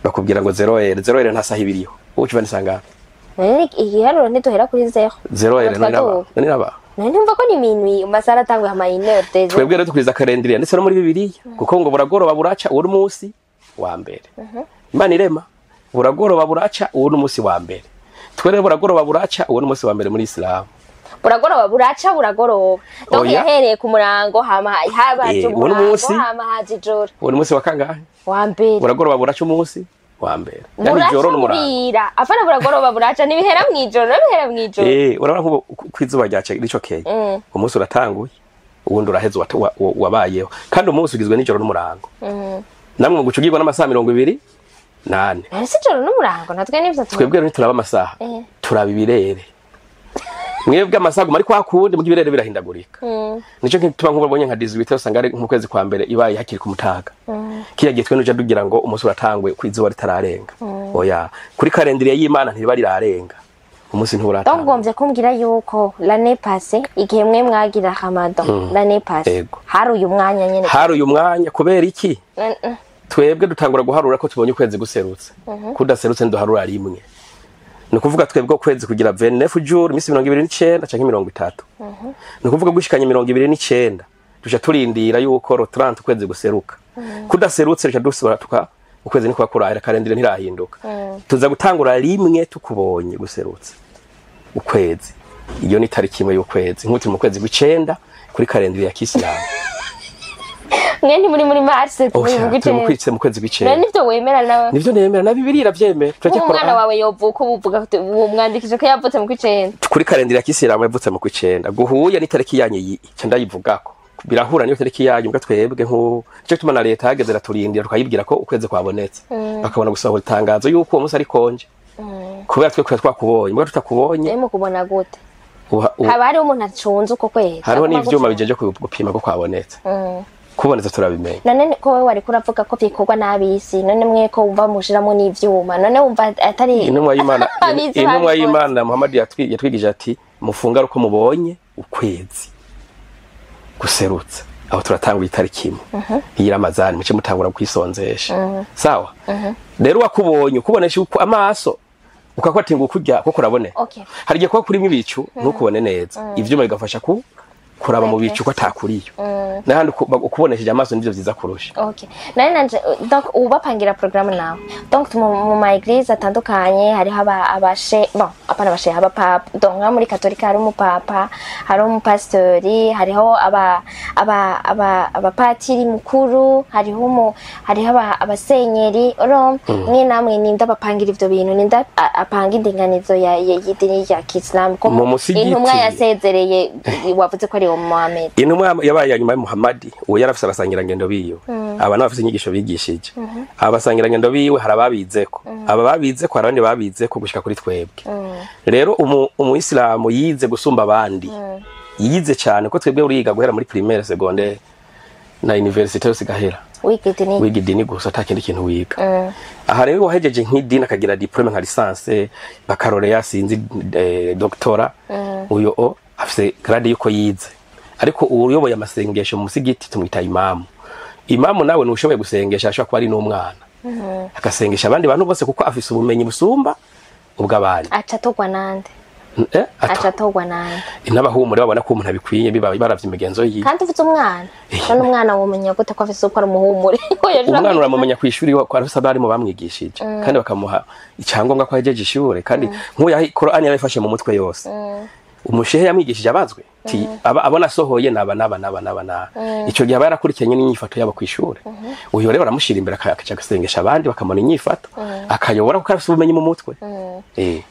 Speaker 2: bakubwira ngo 0 heure, 0 heure nta saha ibiriho. Ubu kiva nisanga
Speaker 1: None igiharuro ntituhera kuri zéro?
Speaker 2: 0 heure none iraba
Speaker 1: Twaduga.
Speaker 2: none iraba
Speaker 1: None ntumva ko ni minwi amasaha atanguye ama une heure deux.
Speaker 2: Twebwe rero dukuriza calendrier ndetse no muri Bibiliya, kuko ngo buragoroba buraca, uwo munsi wa mbere Imana irema Buragoroba buraca, uwo ni umunsi wa mbere. Twe rero buragoroba buraca, uwo ni umunsi wa mbere muri Islam.
Speaker 1: Buragoroba buraca, buragoroba, donc
Speaker 2: Oya.
Speaker 1: yahereye ku murango, hama habaje
Speaker 2: Eh, uwo ni
Speaker 1: umurango,
Speaker 2: umunsi.
Speaker 1: hama haje ijoro.
Speaker 2: Uwo ni umunsi wa kangahe?
Speaker 1: Wa mbere.
Speaker 2: Buragoroba buraca, umunsi wa mbere, yani
Speaker 1: Buraca
Speaker 2: ijoro n'umurango.
Speaker 1: burira, afana buragoroba buraca, ntibihera mw'ijoro, ntibihera mw'ijoro.
Speaker 2: Urabona nkubu kwizuba ryace ricokeye, umunsi uratanguye, uwundi uraheze, wabayeho. Kandi umunsi ugizwe n'ijoro n'umurango. Namwe mu guca ugirwa n'amasaha 24.
Speaker 1: None si ijoro n'umurango natwe nivyo
Speaker 2: Twebwe rero ntituraba amasaha, turaba ibirere. Mwebwe amasaha aguma ari kwa kundi, muga ibirere birahindagurika. Nico gituma nk'ubu ubonye nka 18, usanga ari nk'ukwezi kwa mbere ibaye hakiri ku mutaga. Kiya gihe twe nuja dugira ngo umunsi uratangwe ku izuba ritararenga. Oya, kuri calendrier y'Imana ntiriba rirarenga, umunsi
Speaker 1: Donc
Speaker 2: nturatangwa.
Speaker 1: Ugombye kumbwira yuko l'année passée, igihe mwe mwagira Ramadan l'année passée,
Speaker 2: Ego.
Speaker 1: hari uyu mwanya nyene?
Speaker 2: Hari uyu mwanya. Kubera iki? Twebwe dutangura guharura ko tubonye ukwezi guserutse. Kudaserutse ntiduharura rimwe. Ni ukuvuga twebwe ukwezi kugira 29 jours, iminsi 29 canke 30. Ni ukuvuga gushikanye 29, duca turindira yuko le 30 ukwezi guseruka. Kudaserutse duca dusubira tuka ukwezi niko kurahira, calendrier ntirahinduka. Tuza gutangura rimwe tukubonye guserutse ukwezi. Iyo ni tariki imwe y'ukwezi, nk'ubu turi mu kwezi gw'icenda kuri calendrier ya Kisilamu.
Speaker 1: Mwe ntimuri muri mars, turi mu
Speaker 2: Oya, turi mu
Speaker 1: gw'icenda.
Speaker 2: mu kwezi
Speaker 1: None
Speaker 2: gw'icenda.
Speaker 1: nivyo wemera nawe?
Speaker 2: Nivyo nemera, na Bibiliya iravyemera. Turajya
Speaker 1: Nk'umwana
Speaker 2: Qur'an.
Speaker 1: wawe yovuka ubu, uvuga uti uwo mwandikije ko yavutse mu kw'icenda?
Speaker 2: Kuri calendrier ya Kisilamu yavutse mu kw'icenda, guhuye n'itariki yanyu iyi ica ndayivugako, birahura niyo tariki yanyu. Mbwa twebwe nko nico gituma na leta yageze iraturindira, tukayibwira ko ukwezi kwabonetse, bakabona gusohora itangazo yuko uwo munsi ari congé, kubera twe kuba twakubonye. Mbwa tutakubonye
Speaker 1: Rero mukubona gute?
Speaker 2: Uha
Speaker 1: Haba hariho umuntu acunze uko kwezi?
Speaker 2: Hariho
Speaker 1: Aguma
Speaker 2: n'ivyuma
Speaker 1: gucunga.
Speaker 2: bijeje gupima ko kwabonetse. Kubonetse turabimenya.
Speaker 1: None ko wowe wariko uravuga ko bikorwa n'ab'isi, none mwe ko wumva mushiramo n'ivyuma, none wumva atari
Speaker 2: Intumwa y'Imana,
Speaker 1: ab'isi
Speaker 2: intumwa
Speaker 1: babikoze?
Speaker 2: y'Imana Muhammad yatwigije ati: "Mufunga uko mubonye ukwezi guserutse." Aho turatangura itariki imwe iyi Ramazani, muce mutangura kwisonzesha. Sawa, rero wakubonye ukubonesha uko amaso ukakora ngo kurya ko kuraboneka. Hari igihe kuba kurimo ibicu ntukubone neza, ivyuma bigafasha ku kuraba mu bicu ko atakuriyo. N'ahandi ukubonesheje amaso nivyo vyiza kurusha.
Speaker 1: Okay. Nari nanje, donc ubapangira programme nawe. Donc mu ma église atandukanye hariho aba abashe, bon, apana abashe, aba papa. Donc nka muri katolika hari umupapa, hari umupastori, hariho aba aba aba abapatiri mukuru, hariho hariho aba abasenyeri. Uro mwe namwe ninde abapangira ivyo bintu? Ninde apanga indinganizo ya y'idini ya Islam? Ko
Speaker 2: Mu musigiti.
Speaker 1: intumwa yasezereye wavuze ko ari uwo Muhammad.
Speaker 2: Intumwa yabaye ya nyuma ya Muhammadi, uwo yari afise abasangirangendo biwe. Aba nabo bafise inyigisho bigishije abasangirangendo biwe. Hari ababizeko, aba babizeko, hari abandi babizeko gushika kuri twebwe. Rero umuyisilamu yize gusumba abandi, yize cyane, ko twebwe uriga guhera muri primaire, secondaire na université yose igahera
Speaker 1: Wiga idini.
Speaker 2: Wiga idini gusa, ata kindi kintu wiga. Aha rero wahejeje nk'idini akagira diplôme nka licence, baccalauréat, sinzi, doctorat, uyo o afise grade yuko yize. Ariko uyoboye amasengesho mu musigiti tumwita imamu. Imamu nawe ntushoboye gusengesha, ashobora kuba ari n'umwana agasengesha abandi bantu bose, kuko afise ubumenyi busumba ubw'abandi.
Speaker 1: Aca atogwa nande?
Speaker 2: Eh,
Speaker 1: Aca atogwa nande?
Speaker 2: N'abahumure babona ko umuntu abikwiye, biba baravye imigenzo yiwe.
Speaker 1: Kandi ufite umwana, none umwana womenya gute ko afise uko ari umuhumure?
Speaker 2: Umwana uramumenya kw'ishuri, ko arafise abarimu bamwigishije kandi bakamuha icyangombwa ko ahejeje ishure. Kandi nk'uyu Korani yarayifashe mu mutwe yose, umushehe yamwigishije abazwe ti abona asohoye naba naba naba naba naba. Ico gihe aba yarakurikiranye n'inyifato yabo kw'ishure. Uyu rero baramushira imbere, akaja gusengesha abandi, bakamona inyifato, akayobora kuko arafise ubumenyi mu mutwe.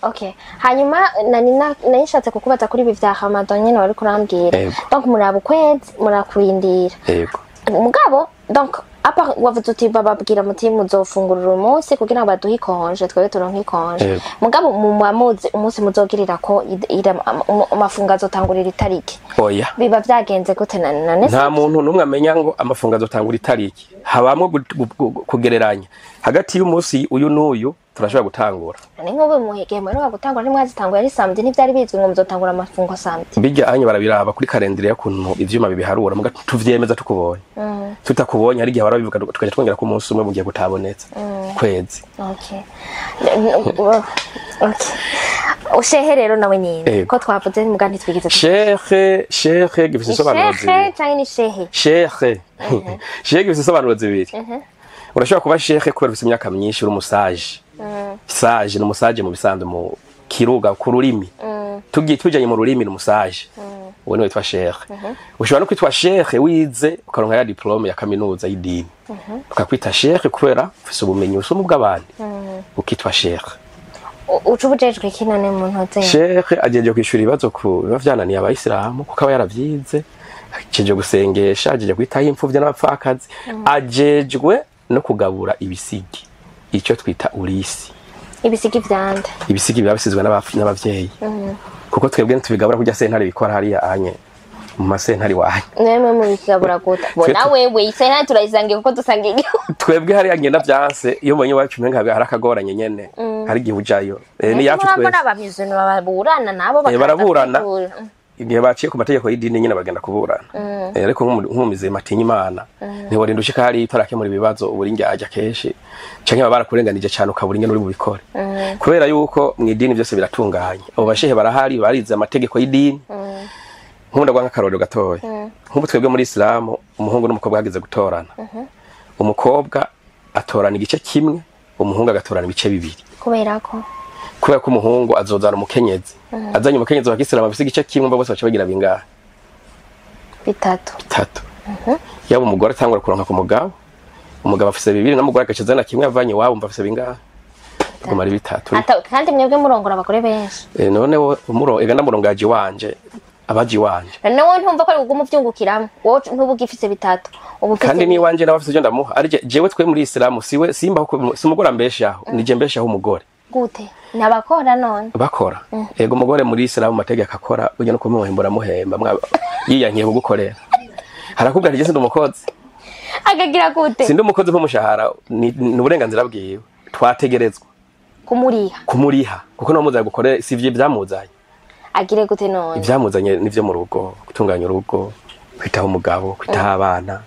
Speaker 1: Okay, hanyuma nari nshatse kukubaza kuri ibi vya Ramadan nyene wari kurambwira.
Speaker 2: Yego.
Speaker 1: Donc muraba ukwezi, murakurindira.
Speaker 2: Yego.
Speaker 1: Mugabo donc apa wavuze uti bababwira muti muzofungurira umunsi kugira ngo baduhe i congé, twebwe turonke i congé.
Speaker 2: Yego.
Speaker 1: Mugabo muba muzi umunsi muzogirira ko amafungo azotangurira itariki?
Speaker 2: Oya.
Speaker 1: Biba vyagenze gute na none?
Speaker 2: Nta muntu n'umwe amenya ngo amafungo azotangura itariki. Habamwo kugereranya hagati y'umunsi uyu n'uyu turashobora gutangura.
Speaker 1: None nk'ubu muhigihe muheruka gutangura, ntimwazitanguye ari samedi? Ntivyari bizwi ngo muzotangura amafungo samedi?
Speaker 2: Bijya anye barabiraba kuri calendrier y'ukuntu ivyuma bibiharura, muga tuvyemeza tukubonye. Tutakubonye hari igihe barabivuga, tukaja twongera ku munsi umwe mu gihe kutabonetse kwezi.
Speaker 1: Okay. Ushehe rero nawe ninde?
Speaker 2: Yego.
Speaker 1: Ko twavuze muga ntitwigeze
Speaker 2: Shehe, shehe gifise
Speaker 1: Ni
Speaker 2: insobanuro
Speaker 1: shehe
Speaker 2: zibiri.
Speaker 1: canke ni shehe?
Speaker 2: Shehe, shehe gifise insobanuro zibiri. Urashobora kuba shehe kubera ufise imyaka myinshi, uri umusaje. Sage ni umusaje mu bisanzwe, mu kiruga, ku rurimi tugiye tujanye mu rurimi ni umusaje. Uwo niwe witwa sheikh. Ushobora no kwitwa sheikh wize, ukaronka ya diplôme ya kaminuza y'idini, ukakwita sheikh kubera ufise ubumenyi busumba ubw'abandi, ukitwa sheikh.
Speaker 1: Uca ubujejwe iki none mu ntuze?
Speaker 2: Sheikh ajeje kwishura ibibazo ku biba vyananiye abayisilamu, kuko aba yaravyize. Ajeje gusengesha, ajeje kwitaho imfuvyi n'abapfakazi, ajejwe no kugabura ibisigi, icyo twita urisi.
Speaker 1: Ibisigi vyande?
Speaker 2: Ibisigi biba bisizwe n'abavyeyi, kuko twebwe ntitubigabura kurya sentare bikora hariya anye mu masentare wanyu.
Speaker 1: Nemwe mubigabura gute? Bona wewe isentare turayisangiye kuko dusangiye igihugu.
Speaker 2: Twebwe hariya ngenda vyanse, iyo mbonye iwacu umenga hari akagoranye nyene, hari igihe ujayo. Ni yacu twese.
Speaker 1: Murabona abamizuni baburana nabo bakaza
Speaker 2: Baraburana.
Speaker 1: kwitura.
Speaker 2: Igihe baciye ku mategeko y'idini nyine bagenda kuburana. Ariko nk'umumizima atinya Imana, ntiworinda ushika hariya utarakemura ibibazo, ubura indyarya kenshi, canke baba barakurenganije cane, ukabura ingene uri bubikore, kubera yuko mu idini byose biratunganye. Abo bashehe barahari, barize amategeko y'idini. Nk'ubu ndaguha nk'akarorero gatoya. Nk'ubu twebwe muri Isilamu, umuhungu n'umukobwa hageze gutorana, umukobwa atorana igice kimwe, umuhungu agatorana ibice bibiri.
Speaker 1: Kubera ko?
Speaker 2: Kubera ko umuhungu azozana umukenyezi. Azanye umukenyezi wa kisilamu afise igice kimwe, bose baca bagira bingahe?
Speaker 1: Bitatu.
Speaker 2: Bitatu. Yaba umugore atangura kuronka ku mugabo, umugabo afise bibiri, n'umugore agaca azana kimwe avanye iwabo, umva afise bingahe? Biguma ari bitatu.
Speaker 1: Kandi mwebwe murongora abagore benshi.
Speaker 2: None wo umuro ega ndamurongaje iwanje, abaje iwanje.
Speaker 1: None wowe ntumva ko ari kuguma uvyungukiramo? Wowe ntuba ugifise bitatu, uba ufise
Speaker 2: Kandi n'iwanje nawe afise ivyo ndamuha. Ari jewe, twe muri Isilamu siwe simba ko si umugore ambeshaho, nije mbeshaho umugore.
Speaker 1: Gute? Nabakora none?
Speaker 2: Bakora. Ego, umugore muri Isilamu amategeko akora burya no kumuhemba uramuhemba. Yiyankiye kugukorera, harakubwira ati: "Je sindi umukozi."
Speaker 1: Akagira gute?
Speaker 2: "Sindi umukozi nk'umushahara." Ni uburenganzira bwiwe, twategerezwa
Speaker 1: kumuriha.
Speaker 2: Kumuriha, kuko no muzanye gukorera si ivyo byamuzanye.
Speaker 1: Agire gute none?
Speaker 2: Ivyamuzanye nivyo mu rugo: gutunganya urugo, kwitaho umugabo, kwitaho abana,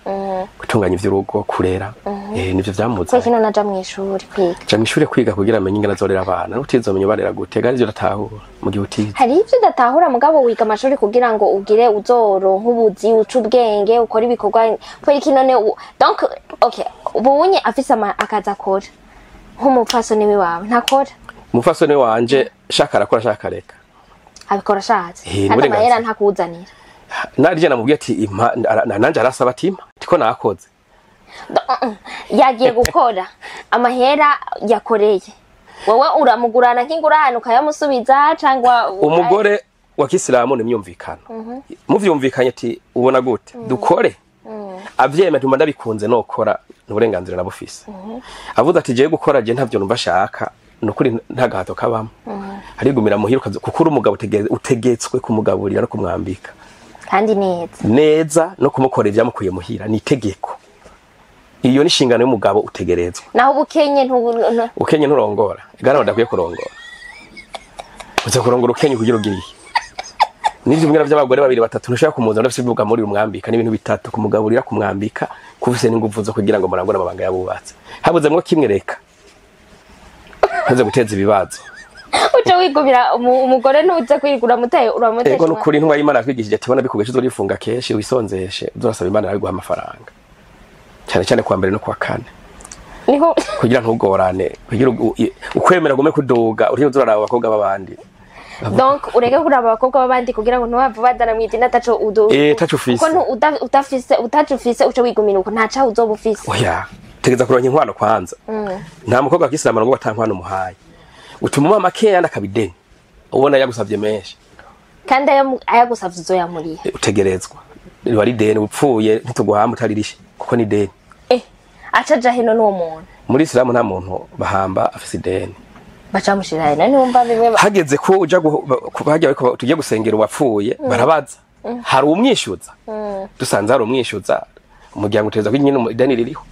Speaker 2: gutunganya ivy'urugo, kurera. Nivyo
Speaker 1: Kubera
Speaker 2: vyamuzanye.
Speaker 1: kino naja mw'ishuri kwiga?
Speaker 2: Ja mw'ishure kwiga kugira amenye ingene azorera abana. N'utizomenya ubarera gute? Gari ivyo udatahura mu gihe utize.
Speaker 1: Hari ivyo udatahura, mugabo wiga amashuri kugira ngo ugire uzoronke ubuzi, uce ubwenge, ukore ibikorwa. Kubera iki none donc okay, ubunye afise akazi akora, nk'umupfasoni wiwawe ntakora?
Speaker 2: Umupfasoni wanje shaka arakora, shaka areka.
Speaker 1: Abikora ashatse?
Speaker 2: Eh,
Speaker 1: Kandi
Speaker 2: uburenganzira.
Speaker 1: amahera ntakuzanira?
Speaker 2: Narije namubwiye ati: "Impa." Nanje arasaba ati: "Impa." Tiko nakoze.
Speaker 1: Yagiye gukora, amahera yakoreye wowe uramugurana nk'ingurane ukayamusubiza, cyangwa?
Speaker 2: Umugore wa kisilamu ni myumvikano. Muvyumvikanye ati: "Ubona gute dukore?" Avyemeye ati: "Ndabikunze nokora," ni uburenganzira nabufise. Avuze ati: "Jewe gukora je ntavyo numva ashaka," nukuri nta gahato kabamo, arigumira muhira. Kuko uri umugabo, utegetswe kumugaburira no kumwambika.
Speaker 1: Kandi neza.
Speaker 2: Neza, no kumukorera ivyamukuye muhira ni itegeko. Iyo ni inshingano y'umugabo, utegerezwa.
Speaker 1: Naho ubukenye
Speaker 2: Ukenye nturongora. Igana badakwiye kurongora. Uza kurongora ukenye kugira ugire iki? Nivyo mbwira by'abagore babiri, batatu. Ntushobora kumuzana udafise ibivuga muri umwambika n'ibintu bitatu: kumugaburira, kumwambika, kufise n'inguvu zo kugira ngo murangure amabanga yabubatse. Habuzemwo kimwe, reka ntuze guteza ibibazo.
Speaker 1: Uca wigumira umugore, ntuze kwigura mutaye uramutesha.
Speaker 2: Ego, nukuri intumwa y'Imana yatwigishije ati: "Bona bikugeshe uzorifunga kenshi, wisonzeshe, uzorasaba Imana nawe amafaranga, cyane cyane kuwa mbere no kuwa kane."
Speaker 1: Niho?
Speaker 2: Kugira ntugorane, kugira ukwemera gume kuduga, uriho uzoraraba abakobwa b'abandi.
Speaker 1: Donc ureke kuraba abakobwa b'abandi kugira ngo ntiwave badana mw'idini ataco udu
Speaker 2: Eh, taco ufise.
Speaker 1: Kuko udafise, utaco ufise, uca wigumira uko ntacaho uzoba ufise.
Speaker 2: Oya, tegeza kuronka inkwano kwanza. Nta mukobwa wa kisilamu ngo ata nkwano umuhaye. Utuma umuha makeya yandi akabideni ubona yagusavye menshi.
Speaker 1: Kandi ayagusavye uzoyamuriha?
Speaker 2: Utegerezwa, riba ari deni. Upfuye ntituguhamba utaririshe, kuko ni deni.
Speaker 1: Eh, aca aja hino n'uwo muntu?
Speaker 2: Muri isilamu nta muntu bahamba afise ideni.
Speaker 1: Baca bamushira hino, ntiwumva bimwe
Speaker 2: Hageze ko uja hajya bariko tugiye gusengera uwapfuye, barabaza: "Hari umwishyuza?" Dusanze hari umwishyuza, umuryango uteza ko nyine ideni ririho,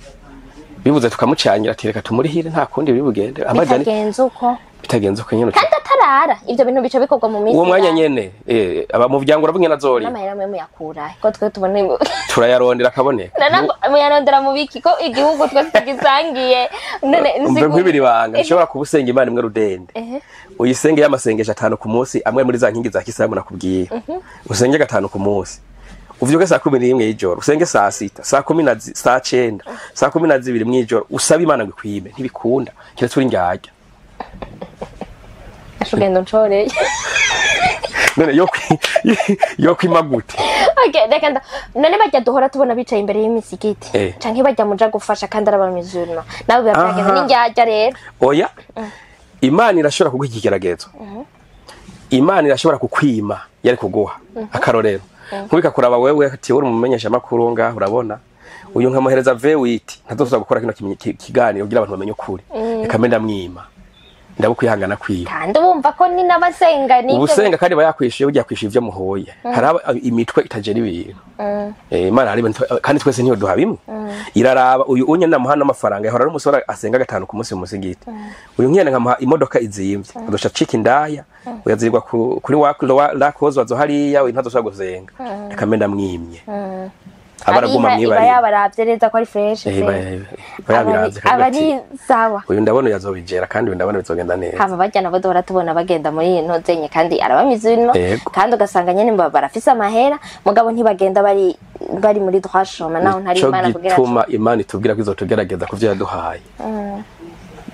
Speaker 2: bibuze tukamucangira ati: "Reka tumurihire, nta kundi biri bugende amajani."
Speaker 1: Bitagenze uko?
Speaker 2: Bitagenze uko nyene.
Speaker 1: Kandi atarara, ivyo bintu bica bikorwa mu minsi
Speaker 2: Uwo mwanya nyene, aba mu muryango uravuga ingene azoriha.
Speaker 1: N'amahera mwe muyakura ko twe tubona?
Speaker 2: Turayarondera akaboneka.
Speaker 1: Nana muyarondera mu biki, ko igihugu twese tugisangiye none?
Speaker 2: Umve nkwibira ibanga: nshobora kuba usenga Imana imwe rudende, uyisenge y'amasengesho atanu ku munsi, amwe muri za nkingi za kisilamu nakubwiye. Usenge gatanu ku munsi, uvyuke saa 11 y'ijoro, usenge saa 6, saa kumi na saa 9, saa 12 mw'ijoro, usabe Imana ngo ikwime. Ntibikunda, kiretse uri ndyarya.
Speaker 1: Ashugenda unshoreye.
Speaker 2: None yo kwima gute?
Speaker 1: Okay, reka none bajya duhora tubona bicaye imbere y'imisigiti canke bajya muja gufasha kandi araba musulman nabo byagenze n'injyajya rero.
Speaker 2: Oya, Imana irashobora kuguha ikigeragezo. Imana irashobora kukwima yari kuguha akarorero. Nkubika kuraba wewe ati uri umumenyesha makuru ngaho urabona uyu nkamuhereza V8 ntazosubira gukora kino kiganiro kugira abantu bamenye ukuri. Reka mbe ndamwima. Ndabukwihangana kwiwe.
Speaker 1: Kandi bumva ko ni nabasenga ni
Speaker 2: ubusenga kandi bayakwishuye burya kwishuye ivyo muhoye. Hari imitwe itajera ibintu. Imana hari kandi twese ntiyo duha bimwe. Iraraba uyu unye ndamuha amafaranga yahora ari umusore asenga gatanu ku munsi mu musigiti. Uyu nkene nkamuha imodoka izimvye. Adosha cika indaya uyazirwa kuri wa lakozo azo hariya we ntazosubira gusenga. Reka mbe ndamwimye. Abaraguma mwibari.
Speaker 1: Iba yabaravye neza ko ari fresh.
Speaker 2: Bayabiravye
Speaker 1: abari sawa.
Speaker 2: Uyu ndabona yazobijera kandi uyu ndabona bizogenda neza.
Speaker 1: Hava bajya nabo duhora tubona bagenda muri ntozenye kandi arabamizino kandi ugasanga nyene barafise amahera mugabo ntibagenda bari muri droit chemin naho ntari Imana kugira
Speaker 2: tuma Imana itubwira ko izotugerageza kuvyo yaduhaye.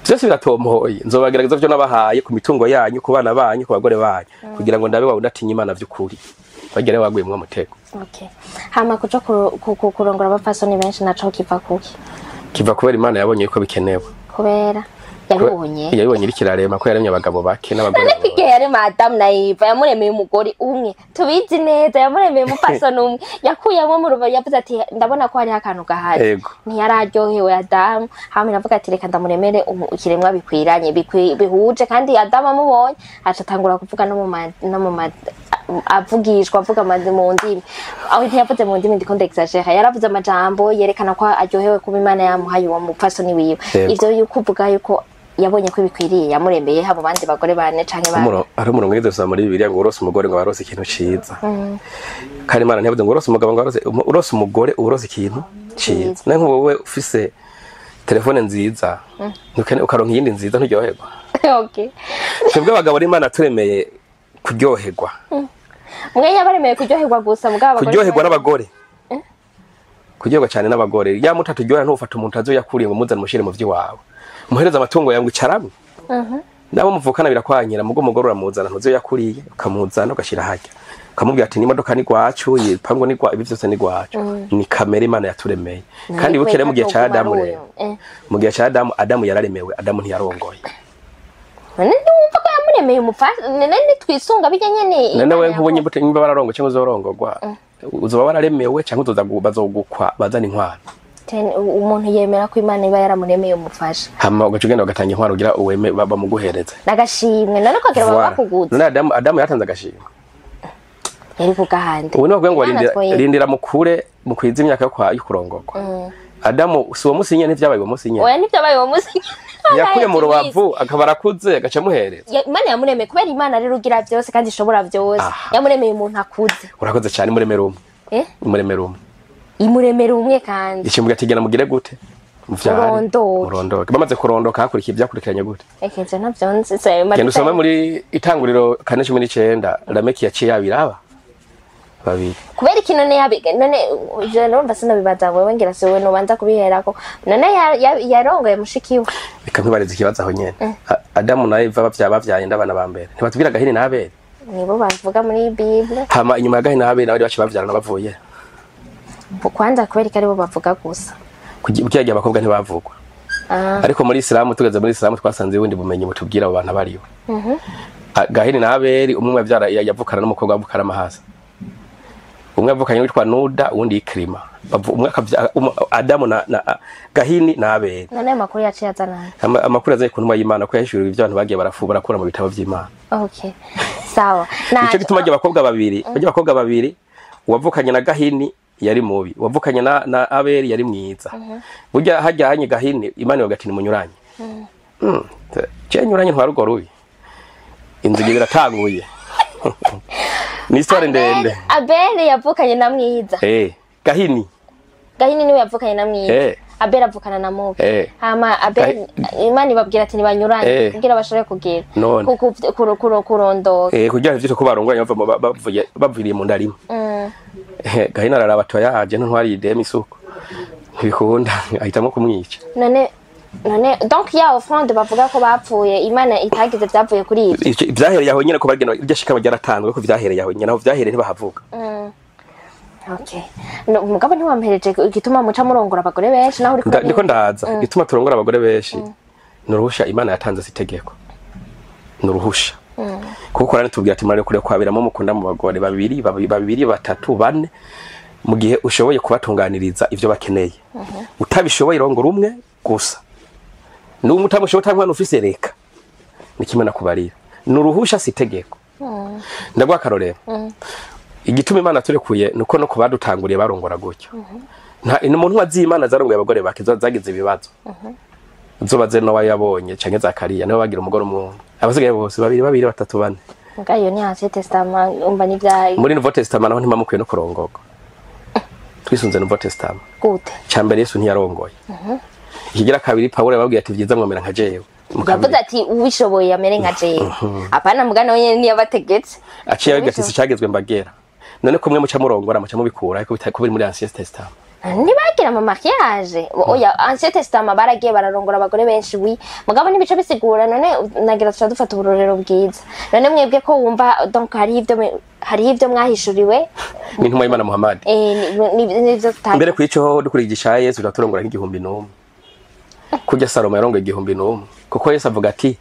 Speaker 2: Byose biratomhoye nzobagerageza byo nabahaye ku mitungo yanyu ku bana banyu ku bagore banyu kugira ngo ndabe wawudatinya Imana vy'ukuri. Bagere baguye mu mutego.
Speaker 1: Okay. Hama kuco kurongora abapfasoni benshi naco kiva kuki?
Speaker 2: Kiva kubera Imana yabonye ko bikenewe.
Speaker 1: Kubera yabibonye.
Speaker 2: Yabibonye irikirarema ko yaremye abagabo bake n'abagore.
Speaker 1: None kige yarema Adam na Eva yamuremeye umugore umwe. Tubizi neza yamuremeye umupfasoni umwe. Yakuyemo mu ruba yavuze ati ndabona ko hari akantu gahari. Ntiyararyohewe Adam. Hama navuga ati reka ndamuremere ikiremwa bikwiranye bihuje kandi Adam amubonye aca atangura kuvuga no mu avugishwa avuga mu ndimi. Aho ntiyavuze mu ndimi ndiko ndexagera. Yaravuze amajambo yerekana ko aryohewe kuba Imana yamuhaye uwo mupfasoni wiwe. Ivyo yuko uvuga yuko yabonye ko bikwiriye yamuremeye habo bandi bagore bane canke ba.
Speaker 2: Ari umurongo ngeze gusoma muri Bibiliya ngo urose umugore ngo barose ikintu ciza. Kandi Imana ntiyavuze ngo urose umugabo ngo urose umugore urose ikintu ciza. Naho nkubu wowe ufise telefone nziza ukaronka iyindi nziza nturyoherwa.
Speaker 1: Okay.
Speaker 2: Twebwe abagabo Imana turemeye kuryoherwa.
Speaker 1: Mwe yabaremeye kuryoherwa gusa mugabo abagore
Speaker 2: kuryoherwa n'abagore. Kuryoherwa cyane n'abagore. Ya mutatu ryoha ntufata umuntu azoyakuriye ngo muzane mushire mu vyiwawe. Muhereza amatungo yawe icaramwe. Nabo muvukana birakwanyira mugo mugore uramuzana ntuzoyakuriye ukamuzana ugashira hajya. Ukamubwira ati n'imodoka ni gwacu, ipango ni gwa ibi byose ni gwacu. Ni kamere Imana yaturemeye. Kandi bukere mu gihe ca Adamu rero. Mu gihe ca Adamu, Adamu yararemewe, Adamu ntiyarongoye.
Speaker 1: None ndumva ko yamuremeye umupfasha none nitwisunga bijya nyene.
Speaker 2: None wewe nkubonye imbuto nimba bararongo cyangwa uzorongorwa uzoba wararemewe cyangwa uzoza bazogukwa bazana inkwano.
Speaker 1: Umuntu yemera ko Imana iba yaramuremeye umufasha.
Speaker 2: Hama ugaca ugenda ugatanga inkwano kugira uweme bamuguhereze.
Speaker 1: Nagashimwe none ko agira bakuguza.
Speaker 2: None Adamu yatanze agashimwe.
Speaker 1: Yari kugahande.
Speaker 2: Ubu no ngo rindira mukure mukwiza imyaka yo kurongorwa. Adamu si uwo musi nyene ntivyabaye uwo musi nyene.
Speaker 1: Oya ntivyabaye uwo musi.
Speaker 2: Yakuye mu rubavu akaba arakuze agaca amuhereza.
Speaker 1: Imana yamuremeye kubera Imana rero ugira byose kandi ishobora byose. Yamuremeye umuntu akuze.
Speaker 2: Urakoze cyane muremera umwe. Imuremera umwe.
Speaker 1: Imuremera umwe kandi.
Speaker 2: Ikimbwa ati gena mugire gute? Murondoke. Bamaze kurondoka hakurikiye ibyakurikiranye gute?
Speaker 1: Ekenje ntavyo nzi se.
Speaker 2: Genda usome muri itanguriro 4:19 Lameki yaciye abiraba. Babiri.
Speaker 1: Kubera iki none yabiga none je numva sinabibaza wewe ngira se wewe nubanza kubiherako none yarongoye mushiki we.
Speaker 2: Reka nkwibarize ikibazo aho nyene. Adamu na Eva bavyaye ndabana ba mbere. Ntibatubwira Gahini na Abeli?
Speaker 1: Nibo bavuga muri Bible.
Speaker 2: Hama inyuma ya Gahini na Abeli bari baci bavyarana bavuye.
Speaker 1: Kwanza kubera iki aribo bavuga gusa?
Speaker 2: Kugira abakobwa ntibavugwa. Ariko muri Islam tugeze muri Islam twasanze ubundi bumenyi mutubwira abo bantu abariyo. Gahini na Abeli umwe yavyara yavukana n'umukobwa wavukana amahasa. Umwe avukanye witwa Nuda uwundi Ikrima. Umwe Adamu na Gahini na Abeli.
Speaker 1: None amakuru yaciye azana.
Speaker 2: Amakuru azanye ku ntumwa y'Imana ko yahishuriwe ibyo abantu bagiye barafubura barakura mu bitabo by'Imana.
Speaker 1: Okay. Sawa.
Speaker 2: Nico gituma abakobwa babiri, bajya abakobwa babiri uwavukanye na Gahini yari mubi, uwavukanye na Abeli yari mwiza. Burya hajyanye Gahini Imana bagati ni munyuranye. Je nyuranye ntwa rugo rubi. Inzige biratanguye. Ni histoire ndende.
Speaker 1: Abeli yavukanye na mwiza.
Speaker 2: Gahini.
Speaker 1: Gahini niwe yavukanye na mwiza. Abeli avukana na mubi. Hama Abeli Imana ibabwira ati nibanyuranye kugira bashobore kugira kurondoka.
Speaker 2: Kugira ivyo ko barongoranye baviriye mu ndarimo. Gahini araraba atoya aje ntwari idemi isuko. Ntibikunda ahitamo kumwica.
Speaker 1: None None donc ya offrande bavuga ko bapfuye Imana itagize vyavuye kuri ivyo?
Speaker 2: Ivyo vyahereye aho nyene, ko bagenda iryo shikama ryaratanzwe, ko vyahereye aho nyene, aho vyahereye ntibahavuga.
Speaker 1: Okay. No, mugabo ntiwampereje igituma muca murongora abagore benshi naho uriko
Speaker 2: Ndiko ndaza. Igituma turongora abagore benshi ni uruhusha Imana yatanze, si itegeko, ni uruhusha, kuko Korani tubwira ati murare kure kwabiramo mukunda mu bagore babiri, babiri, batatu, bane, mu gihe ushoboye kubatunganiriza ivyo bakeneye. Utabishoboye, rongora umwe gusa. N'umwe utamushoboye, utamwana ufise, reka ni kimwe nakubarira. Ni uruhusha, si itegeko. Ndaguha akarorero. Igituma Imana turekuye nuko no kubadutanguriye barongora gutyo. Nta umuntu wazi Imana zarongoye abagore bake zagize ibibazo. Zobaze Nowa yabonye canke Zakariya, nibo bagira umugore umwe, abasigaye bose babiri babiri, batatu, bane.
Speaker 1: Muga iyo ni Ancien Testament, umva n'ivya
Speaker 2: Muri Nouveau Testament naho ntimamukwiye no kurongorwa, twisunze Nouveau Testament.
Speaker 1: Gute?
Speaker 2: Cambere, Yesu ntiyarongoye. Ikigira kabiri, Pawulo yababwiye ati vyiza mwomera nka jewe.
Speaker 1: Yavuze ati uwishoboye amere nka jewe, apana mugana wenyene niyabategetse.
Speaker 2: Aciye ababwira ati sicagezwe mbagera. None kumwe muca murongora, muca mubikura, ariko bitari kubiri muri Ancien Testament.
Speaker 1: Ntibagira ama mariage. Oya, Ancien Testament baragiye bararongora abagore benshi, oui, mugabo ntibice bisigura. None nagira tuca dufata uburorero bwiza. None mwebwe ko wumva donc hariho ivyo mwahishuriwe
Speaker 2: n'intumwa y'Imana Muhammad.
Speaker 1: N'ivyo tutari
Speaker 2: Mbere kuri ico, dukurigisha Yesu, turarongora nk'igihumbi n'umwe, kurya Salomo yarongoye 1001, kuko Yesu avuga ati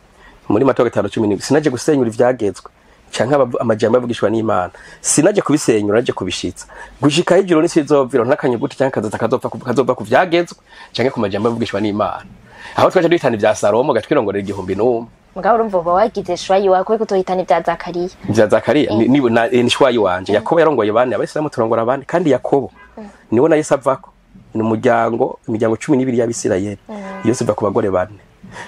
Speaker 2: muri Matayo 5:17: "Sinaje gusenyura ivyagezwe canke amajambo yavugishwa n'Imana, sinaje kubisenyura, naje kubishitsa." Gushika hejuru n'isi izovira ntakanyuguti canke kazoza kazova ku vyagezwe canke ku majambo yavugishwa n'Imana. Aho twaje duhitana ivya Salomo gatwirongorera 1001.
Speaker 1: Mugabo urumva uba wagize choix yiwawe, kubera kutohitana ibya Zakariya.
Speaker 2: Vya Zakariya ni choix yiwanje. Yakobo yarongoye bane, Abayisilamu turongora bane, kandi Yakobo niwo na Yesu avako. Ni umuryango, imiryango 12 y'Abisirayeli yose iva ku bagore bane.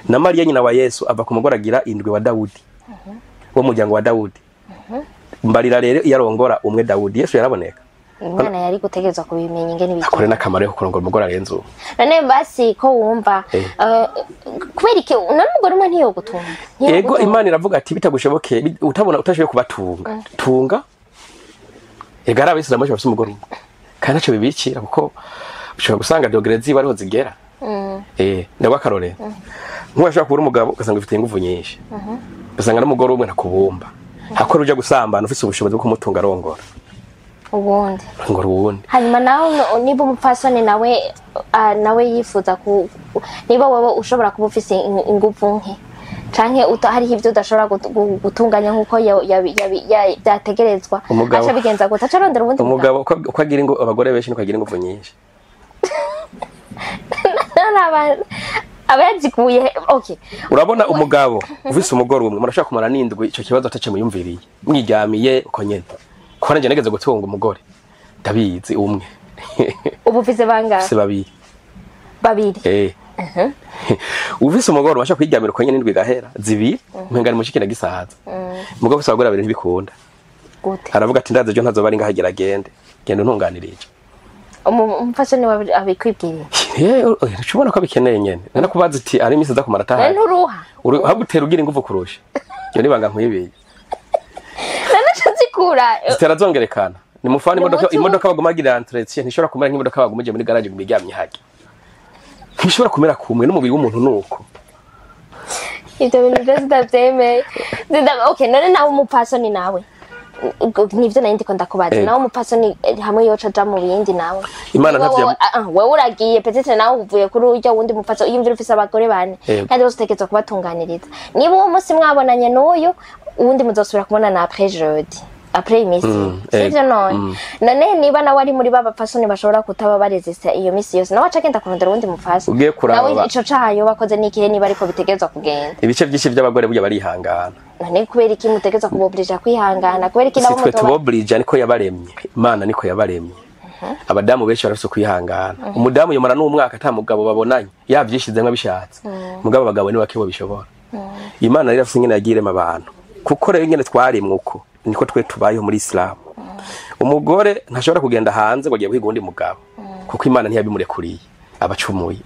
Speaker 2: Na Mariya nyina wa Yesu ava ku mugore agira indwi wa Dawudi, wo muryango wa Dawudi. Mbarira rero, iyo arongora umwe Dawudi, Yesu yaraboneka?
Speaker 1: Umwana yari gutegerezwa kubimenya ingene
Speaker 2: Akore
Speaker 1: bigenda.
Speaker 2: N'akamaro ko kurongora umugore arenze uwo.
Speaker 1: None basi ko wumva kubera iki none umugore umwe ntiyogutunga?
Speaker 2: Ego, Imana iravuga ati bitagushobokeye, utabona utashoboye kubatunga, tunga. Ega ari Abayisilamu benshi bafise umugore umwe, kandi ntaco bibikira, kuko ushobora gusanga degrés ziwe ariho zigera. Ndagwa akarorero, nk'ubu ashobora kubura umugabo, ugasanga ufite inguvu nyinshi, ugasanga n'umugore umwe ntakubumba, hakora uja gusambana ufise ubushobozi bwo kumutunga, arongora
Speaker 1: ubundi.
Speaker 2: Arongora uwundi.
Speaker 1: Hanyuma nawe niba umupfasoni nawe nawe yifuza ku niba wowe ushobora kuba ufise inguvu nke canke hariho ivyo udashobora gutunganya nk'uko vyategerezwa,
Speaker 2: Umugabo-
Speaker 1: aca bigenza gute? Aca arondera uwundi mugabo?
Speaker 2: Umugabo uko agira abagore benshi niko agira inguvu nyinshi.
Speaker 1: None aba yazikuye? Okay.
Speaker 2: Urabona, umugabo ufise umugore umwe murashobora kumara n'indwi ico kibazo atace muyumviriye, mwiryamiye uko nyene. Kuko nanje nageze gutunga umugore, ndabizi, umwe.
Speaker 1: Ubu ufise bangahe?
Speaker 2: Si babiri.
Speaker 1: Babiri.
Speaker 2: Ufise umugore ubasha kwiryamira uko nyene, indwi igahera, zibiri, umenga ni mushiki na gisaza. Umugabo ufise abagore babiri ntibikunda.
Speaker 1: Gute?
Speaker 2: Aravuga ati ndazi ejo ntazoba ari ngaho, agera agende, genda untunganirije.
Speaker 1: Umupfasoni wawe abikwibwiriye?
Speaker 2: Ushobora ko abikeneye nyene, nana kubaza ati ari imisi aza kumara
Speaker 1: None
Speaker 2: atahaye.
Speaker 1: nturuha?
Speaker 2: Ahubwo utera ugira inguvu kurusha. Iyo nibanga nkwibiye.
Speaker 1: None aca azikura?
Speaker 2: Zitera zongerekana. Ni mufano
Speaker 1: Ni
Speaker 2: imodoka,
Speaker 1: umuti.
Speaker 2: Imodoka baguma bagira entretien ntishobora kumera nk'imodoka bagumije muri garage ngo iryamye hajya. Ntishobora kumera kumwe n'umubiri w'umuntu nuko.
Speaker 1: Ibyo bintu byose ndabyemeye. Okay, none nawe umupfasoni nawe, ubwo nivyo nari ndiko ndakubaza.
Speaker 2: Ego.
Speaker 1: Nawe umupfasoni hamwe yoca aja mu bindi nawe.
Speaker 2: Imana
Speaker 1: Wewe uragiye, peut-être nawe uvuye kuri urya wundi mupfasoni, iyumvira ufise abagore bane,
Speaker 2: Ego.
Speaker 1: kandi bose utegerezwa kubatunganiriza. Niba uwo munsi mwabonanye n'uyu uwundi, muzosubira kubonana après jeudi, après imisi, sivyo?
Speaker 2: Ego.
Speaker 1: None niba nawe ari muri ba bapfasoni bashobora kutaba baresista iyo misi yose, nawe aca agenda kurondera uwundi mupfasoni.
Speaker 2: Ugiye kuraba
Speaker 1: Nawe ico cayo bakoze n'ikihe niba ariko bitegerezwa kugenda?
Speaker 2: Ibice byinshi by'abagore burya barihangana.
Speaker 1: None kubera iki mutegerezwa kubobrija kwihangana? Kubera iki
Speaker 2: Si
Speaker 1: nabo
Speaker 2: twe
Speaker 1: mutoba
Speaker 2: tubobrija, niko yabaremye. Imana niko yabaremye. Abadamu benshi barafise kwihangana. Umudamu yomara n'umwaka ata mugabo babonanye, yavyishizemwo abishatse. Mugabo abagabo ni bake bobishobora. Imana rero afise ingene yagiye irema abantu. Kuko rero ingene twaremwe uko, niko twe tubayeho muri Islam. Umugore ntashobora kugenda hanze ngo agiye guhiga uwundi mugabo, kuko Imana ntiyabimurekuriye, abacumuye.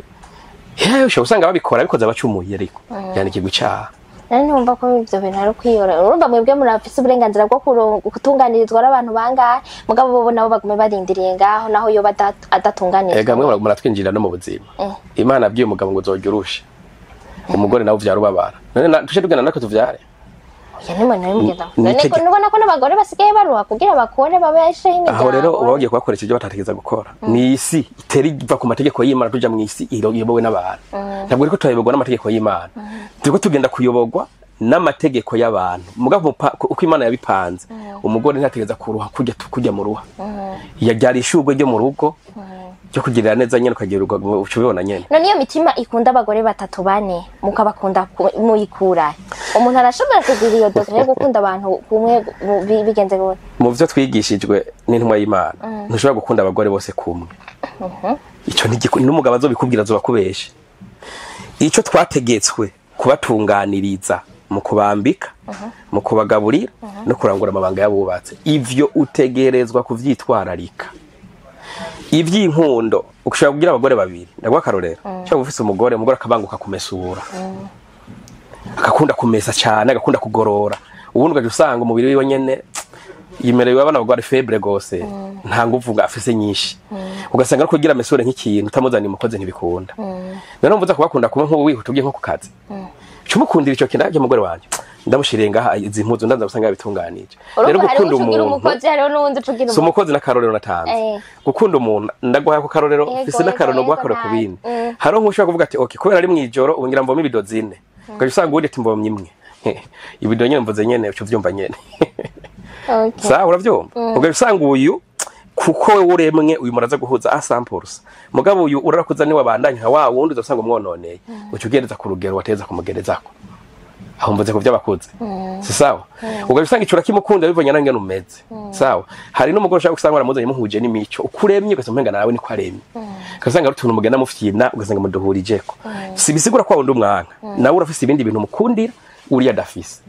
Speaker 2: Yewe, ushobora usanga babikora, bikoze abacumuye, ariko yani ikigwi icaha.
Speaker 1: Nari ntumva ko ivyo bintu ari ukwiyora. Urumva mwebwe murafise uburenganzira bwo gutunganirizwa n'abantu bangahe, mugabo bo nabo bagume barindiriye ngaho naho yoba adatunganirizwa.
Speaker 2: Ega mwe muratwinjirira no mu buzima. Imana abwiye umugabo ngo uzojya urusha, umugore nawe uvyara ubabara. None tuje tugenda natwe tuvyare.
Speaker 1: Oya, nimwe nawe mugenda. None ko nubona ko n'abagore basigaye baruha kugira bakore babesheho imiryango.
Speaker 2: Aho rero uba bagiye kubakoresha ibyo batategeza gukora. Ni isi itera iva ku mategeko y'Imana tuja mu isi iyobowe n'abantu. Ntabwo ariko turayoborwa n'amategeko y'Imana. Turiko tugenda kuyoborwa n'amategeko y'abantu. Mugabo uko Imana yabipanze, umugore ntategeza kuruha kujya mu ruha. Yabyara ishurwe ryo mu rugo ryo kugirira neza nyene ukagira ucubibona nyene.
Speaker 1: None iyo mitima ikunda abagore batatu bane mukabakunda muyikura. Umuntu arashobora kugira iyo dogere yo gukunda abantu kumwe bigenze gute?
Speaker 2: Mu vyo twigishijwe n'intumwa y'Imana, ntushobora gukunda abagore bose kumwe. Ico n'umugabo azobikubwira azobakubesha. Ico twategetswe kubatunganiriza mu kubambika, mu kubagaburira no kurangura amabanga y'abubatse. Ivyo utegerezwa kuvyitwararika. Ivy'inkundo ushobora kugira abagore babiri. Ndaguha akarorero. Ushobora ufise umugore akabanguka kumesura. Agakunda kumesa cyane, agakunda kugorora. Ubundi ugaje usanga umubiri wiwe nyene yimerewe abana bagwara febre gose. Nta nguvu afise nyinshi. Ugasanga ari kugira mesure nk'ikintu utamuzaniye umukozi ntibikunda. None mvuza kubakunda kumwe nk'ubu wihuta ugiye nko ku kazi. Cumukundira ico kintu cyo mugore wanje. Ndamushiriye ngaha izi mpuzu ndanza gusanga yabitunganije.
Speaker 1: Rero gukunda umuntu hariho n'uwundi ucugira
Speaker 2: si umukozi n'akarorero natanze. Gukunda umuntu ndaguhaye ku karorero mfise n'akarorero guha ku bindi. Hariho nk'ushobora kuvuga ati okay kubera ari mwijoro ubu ngira mvome ibido zine. Ugaca usanga uwundi ati mvomye imwe. Ibido nyene mvuze nyene uca uvyumva nyene. Sawa uravyumva? Ugaca usanga uyu kuko wewe uremwe uyu muraza guhuza a samples. Mugabo uyu urarakuza ni wabandanya nka wa wundi uzasanga umwononeye. Uca ugereza ku rugero wateza kumugerezako. Aho mvuze ko byabakuze. Si sawa? Ugaca usanga icura kimukunda bivanye n'ingene umeze. Sawa? Hari n'umugore ushaka gusanga baramuzanye muhuje n'imico. Ukuremye ugasanga umenga nawe niko aremye. Ugasanga ari utuntu mugenda mufyina ugasanga muduhurijeko. Si bisigura ko wundi umwanka. Nawe urafise ibindi bintu mukundira uriya adafise.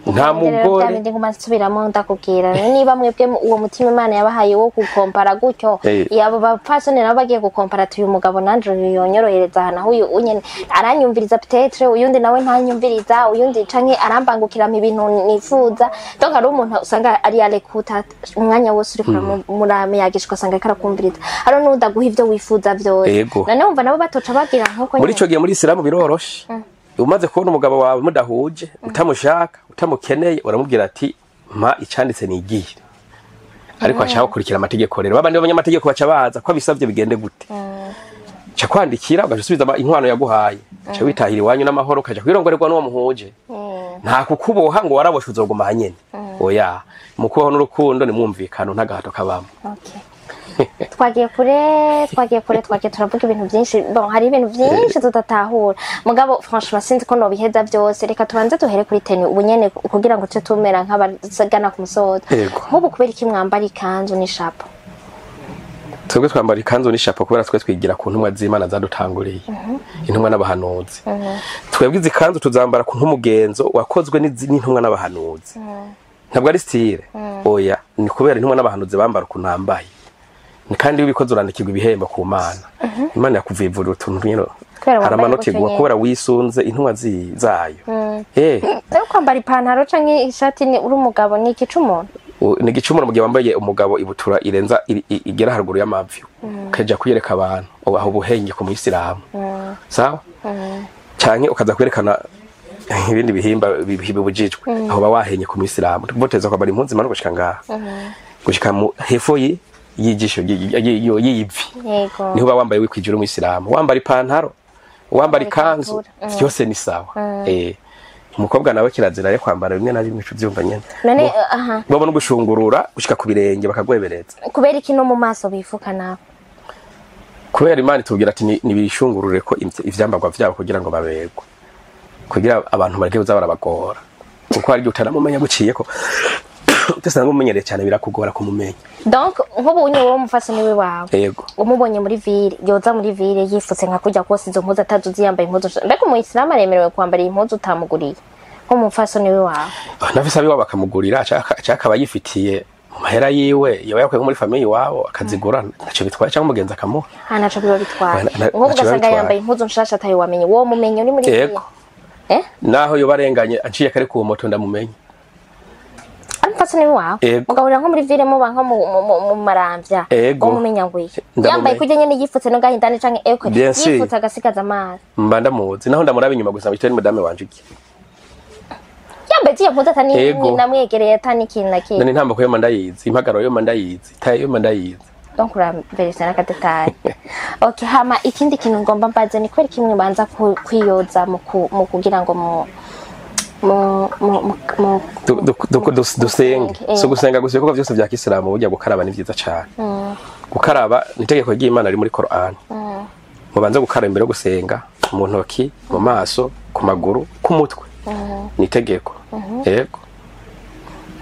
Speaker 2: Nta mugore
Speaker 1: ndi ngumasubiramo ndakubwira niba mwebwe uwo mutima Imana yabahaye wo gukompara gutyo yabo bapfasoni nabo bagiye gukompara tuyu mugabo nanje yonyorohereza hana uyu unyene aranyumviriza peut-être uyundi nawe ntanyumviriza uyundi canke arambangukira mu ibintu nifuza. Donc hari umuntu usanga ari alekuta umwanya wose uri muramuyagishwa usanga karakumviriza haro nudaguha ivyo wifuza vyose. None umva nabo batoca bagira nkuko
Speaker 2: muri ico gihe muri Islam biroroshe. Umaze kubona umugabo wawe mudahuje utamushaka utamukeneye uramubwira ati mpa icanditse nigiye. Ariko ashaka gukurikira amategeko rero babandi b'abanyamategeko baca baza ko bisavye bigende gute. Ca kwandikira ugasubiza inkwano yaguhaye. Ca witahira iwanyu n'amahoro kaja kwirongorerwa n'uwo muhuje. Nta kukuboha ngo waraboshe uzoguma hanyene. Oya, mukubaho n'urukundo nimwumvikano ntagahato kabamo.
Speaker 1: Okay. Twagiye kure twagiye turavuga ibintu byinshi. Bon hari ibintu byinshi tudatahura. Mugabo franchement sinzi ko nobiheza byose. Reka tubanze duhere kuri teni ubu nyene kugira ngo tuce tumera nk'abagana ku musozo. Nk'ubu kubera iki mwambara ikanzu n'ishapo?
Speaker 2: Twebwe twambara ikanzu n'ishapo kubera twe twigira ku ntumwa z'Imana zadutanguriye. Intumwa n'abahanuzi. Twebwe izi kanzu tuzambara ku nk'umugenzo wakozwe n'intumwa n'abahanuzi. Ntabwo ari style. Oya, ni kubera intumwa n'abahanuzi bambara ukuntu nambaye. Kandi ubikoze urandikirwa ibihembo ku Mana. Imana yakuvivurira utuntu nyine. Hari amanoti guha kubera wisunze intumwa zayo.
Speaker 1: Rero kwambara ipantaro canke ishati ni uri umugabo ni igicumuro.
Speaker 2: Ni igicumuro mu gihe wambaye umugabo ibutura irenza igera haruguru y'amavi. Ukaja kuyereka abantu aho buhenge ku muyisilamu. Sawa? Canke ukaza kwerekana ibindi bihimba bibujijwe aho bawahenye ku muyisilamu. Tuboteza kwambara impuzu imanuka gushika ngaha. Gushika mu hefo yijisho yivi.
Speaker 1: Yego.
Speaker 2: Niho wambaye wikwijura umuyisilamu, wambara ipantaro, wambara ikanzu, byose ni sawa. Umukobwa nawe kirazira yo kwambara bimwe na bimwe cyuvyumva nyene.
Speaker 1: None
Speaker 2: babona gushungurura gushika ku birenge bakagwebereza.
Speaker 1: Kubera iki no mu maso bifuka nawe?
Speaker 2: Kubera Imana itubwira ati nibishungurure ko ivyambagwa vyabo kugira ngo baberwe. Kugira abantu bareke kuza barabagora. Kuko hari utaramumenya guciye ko utasanga umumenyereye cyane birakugora kumumenya.
Speaker 1: Donc nk'ubu unye wowe umufasha niwe wawe.
Speaker 2: Yego.
Speaker 1: Umubonye muri ville, yoza muri ville yifutse nka kujya kose izo mpuzu atazuzi yambaye impuzu. Mbega umuyisilamu aremerewe kwambara impuzu utamuguriye? Nk'umufasha niwe wawe.
Speaker 2: Nafise abiwa bakamugurira cyakaba yifitiye mu mahera yiwe, yoba yakuye muri famille iwabo akazigura ntaco bitwaye cyangwa umugenzi akamuha.
Speaker 1: Ah naco biba bitwaye. Nk'ubu ugasanga yambaye impuzu nshasha atayo wamenye. Wowe mumenye uri muri ville.
Speaker 2: Yego. Naho yoba arenganye anciye kare ku moto ndamumenya.
Speaker 1: Ari umupfasoni wawe?
Speaker 2: Ego.
Speaker 1: Mugahurira nko muri ville, muba nko mu Maramvya?
Speaker 2: Ego.
Speaker 1: Umumenya ngwiye?
Speaker 2: Ndamumenya.
Speaker 1: Yambaye kurya nyene, yifutse no gahindane canke ekwe?
Speaker 2: Bien sûr.
Speaker 1: Yifutse agasigaza amazi.
Speaker 2: Mba ndamuzi, naho ndamuraba inyuma gusa bitari madame wanje iki.
Speaker 1: Yambaye ziyo mpuzu atani
Speaker 2: Ego.
Speaker 1: namwegereye atani ikintu na kimwe?
Speaker 2: None intambuko yo ndayizi, impagararo yo ndayizi, taye yo ndayizi.
Speaker 1: Donc uraverese n'aka détail. Okay, hama ikindi kintu ngomba mbaze ni kubera kimwe banza kwiyoza mu kugira ngo mu
Speaker 2: Dusenge.
Speaker 1: Eh.
Speaker 2: So gusenga gusa, ibikorwa byose bya kisilamu, burya gukaraba ni vyiza cane. Gukaraba ni itegeko ry'Imana riri muri Korani: mubanze gukaraba imbere yo gusenga, mu ntoki, mu maso, ku maguru, ku mutwe. Ni itegeko. Yego,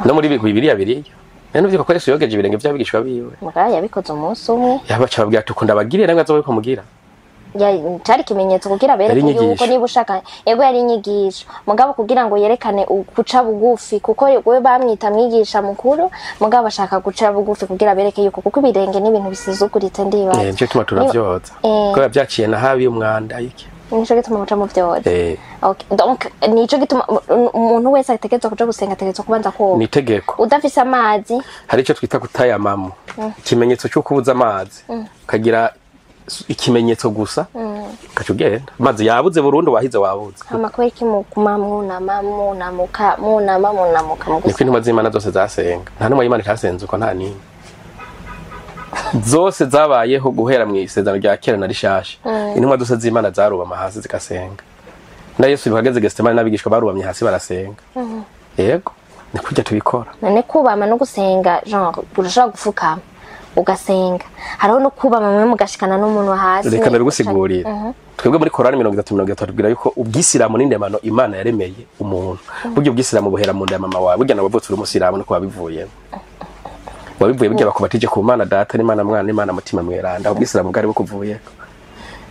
Speaker 2: no muri Bibiliya biriyo. None uvyibuka ko Yesu yogeje ibirenge vy'abigishwa biwe?
Speaker 1: Mugabo yabikoze umunsi umwe.
Speaker 2: Yabaca babwira ati: "Ukunda abagiriye namwe azobe kumugira."
Speaker 1: Cari ikimenyetso kugira bereke
Speaker 2: Yari
Speaker 1: yuko
Speaker 2: inyigisho.
Speaker 1: niba ushaka, ego, yari inyigisho, mugabo kugira ngo yerekane guca bugufi, kuko we bamwita mwigisha mukuru, mugabo bashaka guca bugufi kugira bereke yuko, kuko ibirenge n'ibintu bisuzuguritse, ndibaza.
Speaker 2: Nico gituma turavyoza, kubera vyaciye na habi umwanda iki.
Speaker 1: Nico gituma muca muvyoza.
Speaker 2: Eh.
Speaker 1: Okay. Donc nico gituma umuntu wese ategerezwa kuja gusenga ategerezwa kubanza koga?
Speaker 2: Ni itegeko.
Speaker 1: Udafise amazi?
Speaker 2: Hari icyo twita kutayamamo, ikimenyetso cyo kubuza amazi, ukagira ikimenyetso gusa, ukaca ugenda. Amazi yabuze burundu, wahize wabuze.
Speaker 1: Hama kubera iki muguma mwunama, munamuka, munama, munamuka mu
Speaker 2: Niko
Speaker 1: gusenga?
Speaker 2: intumwa z'Imana zose zasenga. Nta ntumwa y'Imana itasenze uko, nta n'imwe. Zose zabayeho guhera mu Isezerano rya Kera na rishasha, intumwa zose z'Imana zarubama hasi zigasenga. Na Yesu bihageze Getsemani n'abigishwa barubamye hasi barasenga. Yego, ni kurya tubikora.
Speaker 1: None kubama no gusenga, genre urashobora gufukama ugasenga, hariho no kubama mwe mugashikana n'umuntu hasi.
Speaker 2: Reka ndabigusigurira. Twebwe muri Korani 30:30 tubwira yuko ubwisilamu n'indemano Imana yaremeye umuntu. Burya ubwisilamu buhera mu nda ya mama wawe. Burya nawe wavutse uri umusilamu, nuko wabivuyemo, wabivuye burya bakubatije ku Mana Data n'Imana Mwana n'Imana Mutima Mweranda. Ubwisilamu bwari bukuvuyeko.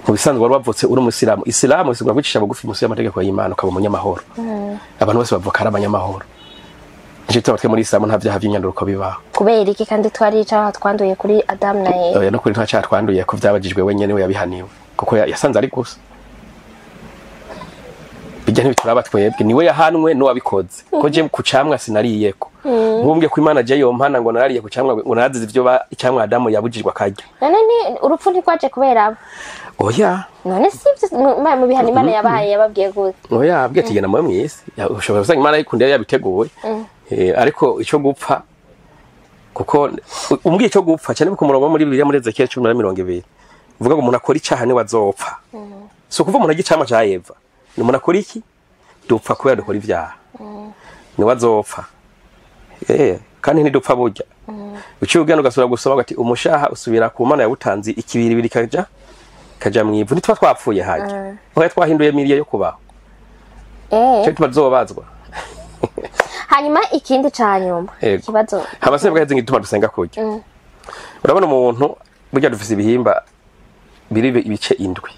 Speaker 2: Mu bisanzwe wari wavutse uri umusilamu. Isilamu isigura kwicisha bugufi munsi y'amategeko y'Imana, ukaba umunyamahoro. Abantu bose bavuka ari abanyamahoro. Nico gituma twe muri Isilamu nta vyaha vy'inyanduruko bibaho.
Speaker 1: Kubera iki kandi twari icaha twanduye kuri Adamu na Eva?
Speaker 2: Oya, no kuri nta cyaha twanduye, ko vyabajijwe wenyene, we yabihaniwe kuko yasanze ari gusa bijya ntibituraba twebwe. Niwe yahanwe n'uwabikoze, ko je ku camwa sinariyeko. Nkumbwe ko Imana je yompana ngo narariye ku camwa, ngo narazize ivyo icamwa Adamu yabujijwe akarya.
Speaker 1: None ni urupfu ntirwaje kubera abo?
Speaker 2: Oya.
Speaker 1: None si ivyo mu bihano Imana yabahaye yababwiye gute?
Speaker 2: Oya, abwiye ati: "Genda mube mw'isi." Ushobora gusanga Imana yikunda yabiteguye. Ariko ico gupfa, kuko umbwiye ico gupfa cyane ku murongo wo muri Bibiliya muri Ezekiel 10:20 uvuga ngo umuntu akora icaha niwe azopfa. So kuva umuntu arya icamwa ca Eva, ni umuntu akora iki? Dupfa kubera dukora ivyaha, niwe azopfa. Kandi ntidupfa burya. Uciye ugenda ugasubira gusoma ugati umushaha usubira ku Mana yawutanze, ikibiribiri kaja mw'ivu. Ntituba twapfuye hajya, oya, twahinduye milieu yo kubaho. Cyo gituma tuzobazwa.
Speaker 1: Hanyuma ikindi ca nyuma.
Speaker 2: Yego.
Speaker 1: Ikibazo.
Speaker 2: Hama se bwaheze ngituma dusenga kurya. Urabona umuntu burya dufise ibihimba biri ibice indwi.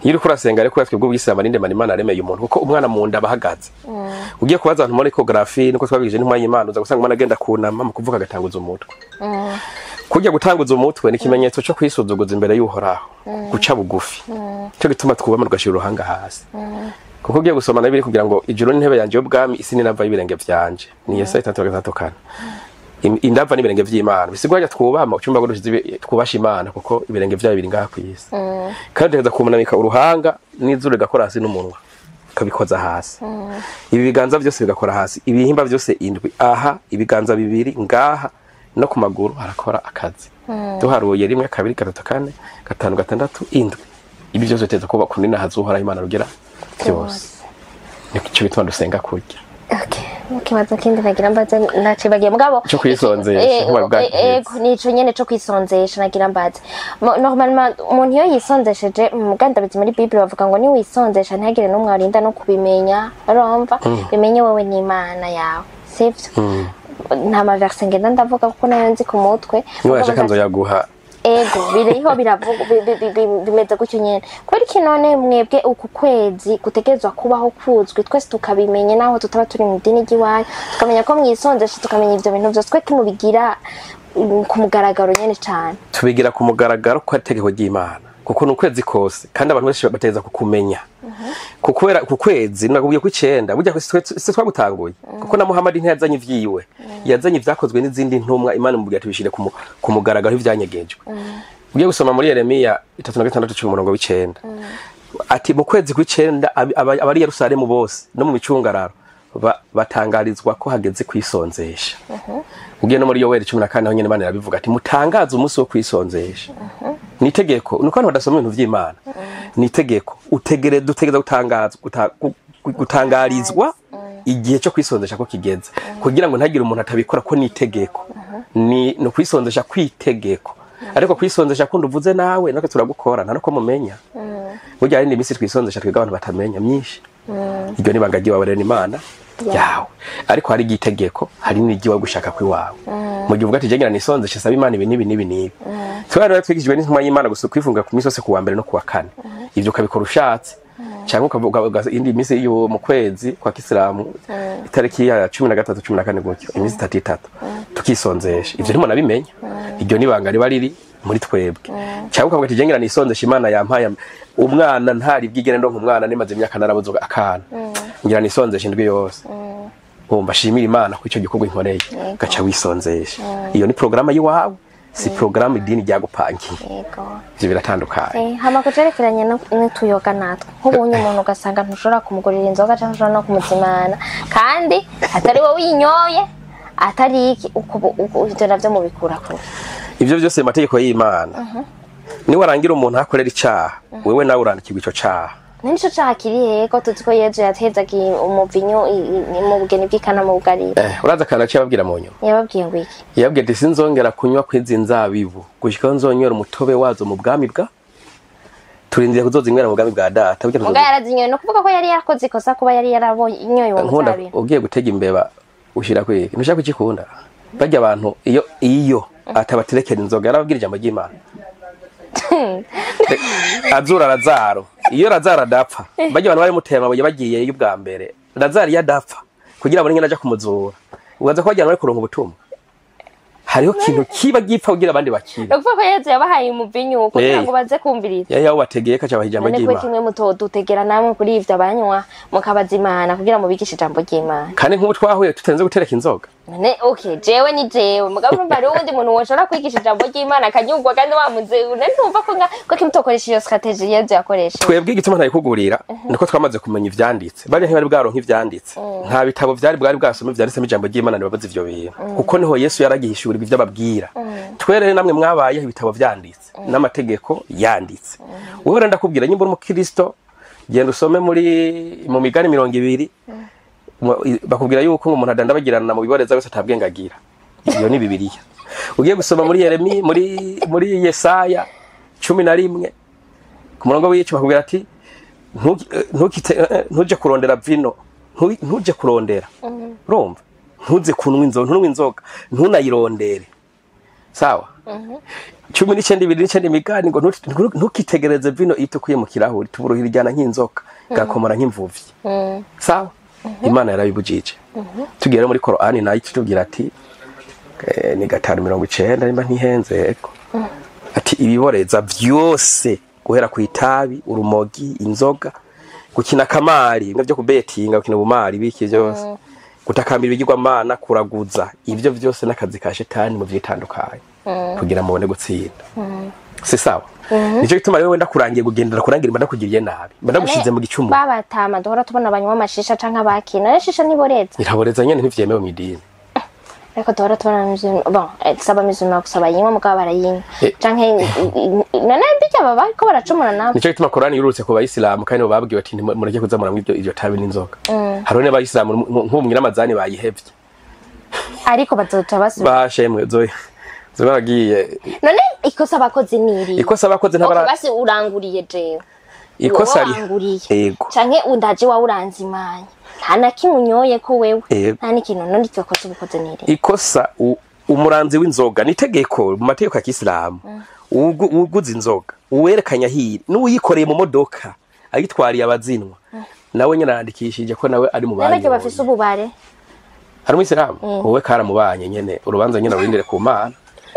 Speaker 2: Iyo uriko urasenga ariko twebwe ubwisilamu ari indemano Imana yaremeye umuntu, kuko umwana mu nda aba ahagaze. Ugiye kubaza abantu muri échographie, niko twabigije n'intumwa y'Imana, uza gusanga umwana agenda kunama, mu kuvuga agatanguza umutwe. Kurya gutanguza umutwe ni ikimenyetso cyo kwisuzuguza imbere y'Uhoraho, guca bugufi. Cyo gituma twubama, tugashira uruhanga hasi, kuko ugiye gusoma na biri kugira ngo ijuru n'intebe yanje y'ubwami, isi n'inava y'ibirenge vyanje, ni Yesaya 6:64. Indava n'ibirenge vy'Imana bisigwa twubama ucumba ngo twubasha Imana, kuko ibirenge vyayo biri ngaha kw'isi. Kandi tukaza kumunamika uruhanga n'izuru rigakora hasi, n'umunwa ukabikoza hasi, ibi biganza byose bigakora hasi, ibihimba byose indwi aha, ibiganza bibiri ngaha no ku maguru harakora akazi. Duharuye rimwe, kabiri, gatatu, kane, gatanu, gatandatu, indwi. Ibi byose biteza kuba kunini ahazuhoraho Imana rugira byose. Nicyo bituma dusenga kurya.
Speaker 1: Okay. Ikibazo kindi nagira mbaze nacibagiye, mugabo
Speaker 2: Cyo kwisonzesha, nkuba bwagihetse.
Speaker 1: Ego, nico nyene co kwisonzesha nagira mbaze. Normalement umuntu iyo yisonzesheje, muganda bizi muri Bible bavuga ngo ni wisonzesha ntihagire n'umwe arinda no kubimenya, urumva, bimenye wowe n'Imana yawe, sivyo? Nta ma verset ngenda ndavuga kuko nayo nzi ku mutwe.
Speaker 2: Niba yashaka nzoyaguha.
Speaker 1: Ego, biriho biravuga bimeze gutyo nyene. Kubera iki none mwebwe uku kwezi gutegerezwa kubaho kuzwi, twese tukabimenya, naho tutaba turi mu idini ry'iwanyu, tukamenya ko mwisonzesha, tukamenya ivyo bintu vyose, twe kimubigira ku mugaragaro nyene cane?
Speaker 2: Tubigira ku mugaragaro ko ari itegeko ry'Imana, kuko ni ukwezi kose kandi abantu benshi bategereza kukumenya. Kukwera ku kwezi nakubwiye ku 9 burya se twagutanguye, kuko na Muhammad ntiyazanye ivyiwe, yazanye ivyakozwe n'izindi ntumwa. Imana imubwira ati bishire ku mugaragaro ivyanyegejwe. Ugiye gusoma muri Yeremiya 36 umurongo w'9, ati mu kwezi kw'icenda abari Yerusalemu bose no mu micungararo batangarizwa ko hageze kwisonzesha. Ugiye no muri Yoweri 14 aho nyene Imana irabivuga ati mutangaze umunsi wo kwisonzesha. Ni itegeko, nuko abantu badasoma ibintu vy'Imana. Ni itegeko, dutegereza gutangarizwa igihe cyo kwisonzesha ko kigeze, kugira ngo ntagire umuntu atabikora, ko ni itegeko. Ni no kwisonzesha kwitegeko. Ariko kwisonzesha kundi uvuze nawe natwe turagukora nta nuko mumenya. Burya hari n'imisi twisonzesha twiga abantu batamenya myinshi. Iryo ni ibanga ry'iwawe rero n'Imana yawe. Ariko hari igitegeko, hari n'igiwe gushaka kwiwawe. Mu gihe uvuga ati jengera nisonzeshe saba Imana ibi n'ibi n'ibi n'ibi. Twari rero twigishijwe n'intumwa y'Imana gusa kwifunga ku minsi yose ku wa mbere no ku wa kane. Ivyo ukabikora ushatse. Cyangwa ukavuga indi minsi yo mu kwezi kwa Kisilamu itariki ya 13 14 gutyo, iminsi itatu itatu tukisonzesha. Ivyo ntimwe nabimenya. Iryo ni ibanga riba riri muri twebwe. Cyangwa ukavuga ati jengera nisonzesha Imana yampaye umwana ntari bwigere ndonka umwana nimaze imyaka narabuze akana. Ngira nisonzesha indwi yose. Wumva shimira Imana ko ico gikorwa inkoreye, gaca wisonzesha. Iyo ni programa yiwawe, si programu idini ryagupangiye. Ivyo biratandukanye.
Speaker 1: Hama kucerekeranye n'utuyoga natwe, nk'ubunye umuntu ugasanga ntushobora kumugurira inzoga cyangwa ushobora no kumuzimana, kandi atari wowe uyinyoye, atari iki, ivyo navyo mubikura kure.
Speaker 2: Ivyo byose mu mategeko y'Imana. Ni warangira umuntu akorera icaha, wewe nawe urandikirwa ico caha.
Speaker 1: Nico caha kiri hehe ko tuzi ko Yezu yatezaga umuvinyu mu bugeni bw'Ikana mu Bugarira?
Speaker 2: Uraza akantu aciye ababwira mu nyuma.
Speaker 1: Yababwiye ngo iki?
Speaker 2: Yababwiye ati sinzongera kunywa kw'izi nzabibu gushika aho nzonywera umutobe wazo mu bwami bwa turindiye kuzozinywera mu bwami bwa data. Burya
Speaker 1: Muga yarazinyoye, no kuvuga ko yari yarakoze ikosa kuba yari yarabonye uwo
Speaker 2: nkunda
Speaker 1: muzabibu.
Speaker 2: Ugiye gutega imbeba ushira kwiki, ntushaka kukikunda. Barya abantu iyo atabaterekera inzoga yarababwira ijambo ry'Imana. Azura Lazaro, iyo Lazaro adapfa, barya abantu bari muteye amabuye bagiye y'ubwa mbere, Lazaro iyo adapfa kugira abone ingene aja kumuzura, ubaza ko barya abantu bari kuronka ubutumwa. Hariho ikintu kiba gipfa kugira abandi bakire.
Speaker 1: Ni ukuvuga ko Yezu yabahaye umuvinyu kugira ngo baze kumviriza.
Speaker 2: Yari yawubategeye ko acabaha ijambo
Speaker 1: None ko
Speaker 2: ry'Imana.
Speaker 1: kimwe mutodutegera namwe kuri ivyo abanywa mukabazimana kugira mubigishe ijambo ry'Imana.
Speaker 2: Kandi nk'ubu twahuye tutenze gutereka inzoga.
Speaker 1: None okay, jewe ni jewe, mugabo urumva hariho uwundi muntu woshobora kwigisha ijambo ry'Imana akanyurwa kandi wamuze, none ntumva ko ko kimutokoresha iyo strategy Yezu yakoresheje.
Speaker 2: Twebwe igituma ntayikugurira niko twamaze kumenya ivyanditse. Bari ntibari bwaronka ivyanditse. Nta bitabo vyari bwari bwasome vyanditsemo ijambo ry'Imana ntibabaze ivyo bintu. Kuko niho Yesu yaragihishurirwa ivyo ababwira. Twere namwe mwabayeho ibitabo vyanditse n'amategeko yanditse. Wewe rero ndakubwira nyimba uri umukristo, genda usome mu migani 20, bakubwira yuko umuntu adandabagirana mu biboreza wese atabwenge agira. Iyo ni Bibiliya. Ugiye gusoma muri Yeremi, muri Yesaya 11 ku murongo w'icumi bakubwira ati ntuje kurondera vino, ntuje kurondera. Urumva? Ntuze kunywa inzoga, ntunywe inzoga, ntunayirondere. Sawa? 19 29 imigani ngo ntukitegereze vino itukuye mu kirahuri, tuburuhira ijyana nk'inzoka, gakomora nk'imvuvyi. Sawa? Imana yarabibujije. Tugiye muri Korani nayo itubwira ati ni 5:90 nimba ntihenze ego. Ati ibiboreza vyose guhera ku itabi, urumogi, inzoga, gukina kamari, bimwe byo kubetinga, gukina ubumari biki byose. Gutakambira ibigirwamana, kuraguza, ivyo vyose n'akazi ka shetani mu vyitandukanye. Kugira mubone gutsinda. Si sawa? Nico gituma rero wenda kurangiye kugendera kurangira mba ndakugiriye nabi. Mba ndagushize mu gicumu.
Speaker 1: Babatama duhora tubona abanywa amashisha canke abakina. Shisha ntiboreza.
Speaker 2: Iraboreza nyene ntivyemewe mu idini.
Speaker 1: Ariko duhora tubona bon, saba mizima gusaba yinywa mugabo barayinywa. Canke none bijya baba ko baracumura nabo.
Speaker 2: Nico gituma Korani yurutse ku bayisilamu kandi bababwiye bati mureke kuzamura ivyo tabi n'inzoga. Hariho n'abayisilamu nk'ubu mw'iramazani bayihevye.
Speaker 1: Ariko bazoca basubira.
Speaker 2: Bashemwe zoe. Zibaragiye.
Speaker 1: None ikosa abakozi niri.
Speaker 2: Ikosa abakozi ntabara.
Speaker 1: Basi uranguriye jewe.
Speaker 2: Ikosa
Speaker 1: uranguriye.
Speaker 2: Yego.
Speaker 1: Canke undaje wa uranzimanye. Nta na kimwe unyoye ko wewe. Nta n'ikintu none iryo kosa ubukoze niri.
Speaker 2: Ikosa umuranzi w'inzoga ni itegeko mu mategeko ya Kisilamu. Uguze inzoga, uwerekanya hiri, n'uyikoreye mu modoka ayitwariye abazinwa. Nawe nyine arandikishije ko nawe ari mu banyu.
Speaker 1: Nawe bafise ububare.
Speaker 2: Hari umuyisilamu? Wowe karamubanye nyene, urubanza nyene rurindire ku Mana.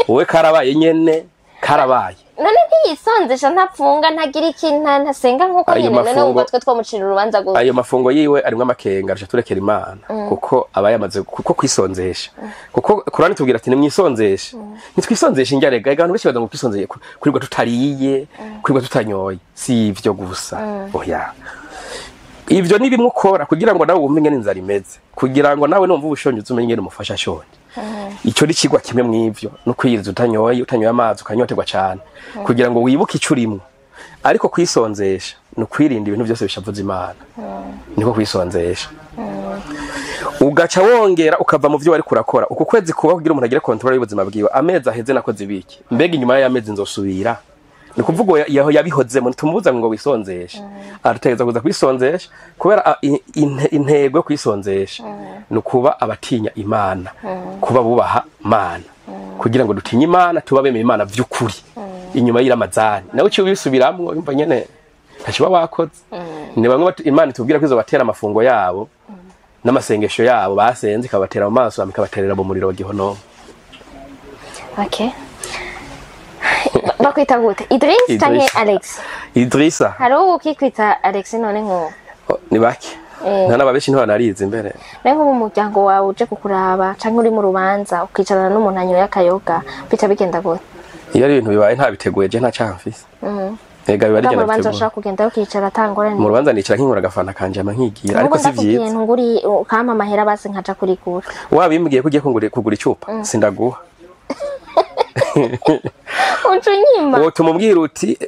Speaker 2: Wowe karabaye nyene, Karabaye.
Speaker 1: None ntiyisonzesha, ntapfunga, ntagira ikintu, ntasenga nk'uko
Speaker 2: Ayo
Speaker 1: nyine none wumva twe twamucira urubanza gusa.
Speaker 2: Ayo mafungo yiwe arimwo amakenga, aca turekera Imana, kuko aba yamaze kuko kwisonzesha, kuko Kurani tubwira ati nimwisonzeshe. Nitwisonzeshe injarega. Abantu benshi baza ngo kwisonzeshe kurirwa tutariye, kurirwa tutanyoye, si ivyo gusa, oya. Ivyo ni bimwe ukora kugira ngo nawe wumve ingene inzara imeze, kugira ngo nawe numva ubushonje uzumenye ingene umufasha ashonje. Ico ni ikigwa kimwe mw'ivyo, no kwiyiriza utanyoye amazi, ukanyoterwa cane, kugira ngo wibuke ico urimwo. Ariko kwisonzesha ni ukwirinda ibintu byose bishavuza Imana, niko kwisonzesha. Ugaca wongera ukava mu vyo wariko urakora. Uku kwezi kuba kugira umuntu agire control y'ubuzima bwiwe. Amezi aheze nakoze ibiki? Mbega inyuma y'amezi nzosubira? Ni ukuvuga uwo yaho yabihozemo, ntitumubuza ngo wisonzeshe, arategereza kuza kwisonzesha, kubera intego yo kwisonzesha ni ukuba abatinya Imana, kuba bubaha Imana, kugira ngo dutinye Imana, tuba bemeye Imana vy'ukuri. Inyuma y'Iramazani nawe uciye ubisubiramwo, yumva nyene ntacyo uba wakoze. Ni bamwe Imana itubwira ko izobatera amafungo yabo n'amasengesho yabo basenze, ikabatera mu maso, hama ikabaterera mu muriro wa gihonomo.
Speaker 1: Okay. Bakwita gute? Idris canke
Speaker 2: Idrissa.
Speaker 1: Alex?
Speaker 2: Idrissa.
Speaker 1: Hari uwo ukikwita Alex none nk'uwo?
Speaker 2: Oh, ni bake. Nta n'ababeshi ntibanarizi imbere.
Speaker 1: Nawe nko mu muryango wawe uje kukuraba canke uri mu rubanza ukicarana n'umuntu anyoye akayoga, bica bigenda gute?
Speaker 2: Iyo ari ibintu bibaye ntabiteguye, je nta caha mfise. Ega biba ari
Speaker 1: Mu
Speaker 2: jye
Speaker 1: rubanza
Speaker 2: nabitegura.
Speaker 1: ushobora kugenda ukicara atangorane?
Speaker 2: Mu rubanza nicara nkinkura agafanta kanje, ama nkigira, ariko si
Speaker 1: ndakubwiye
Speaker 2: vyiza.
Speaker 1: Ntunguri ukampa amahera basi nkaja kurigura.
Speaker 2: Wabimbwiye ko ugiye kugura icupa, sindaguha.
Speaker 1: Uca unyima?
Speaker 2: Wotuma umbwira uti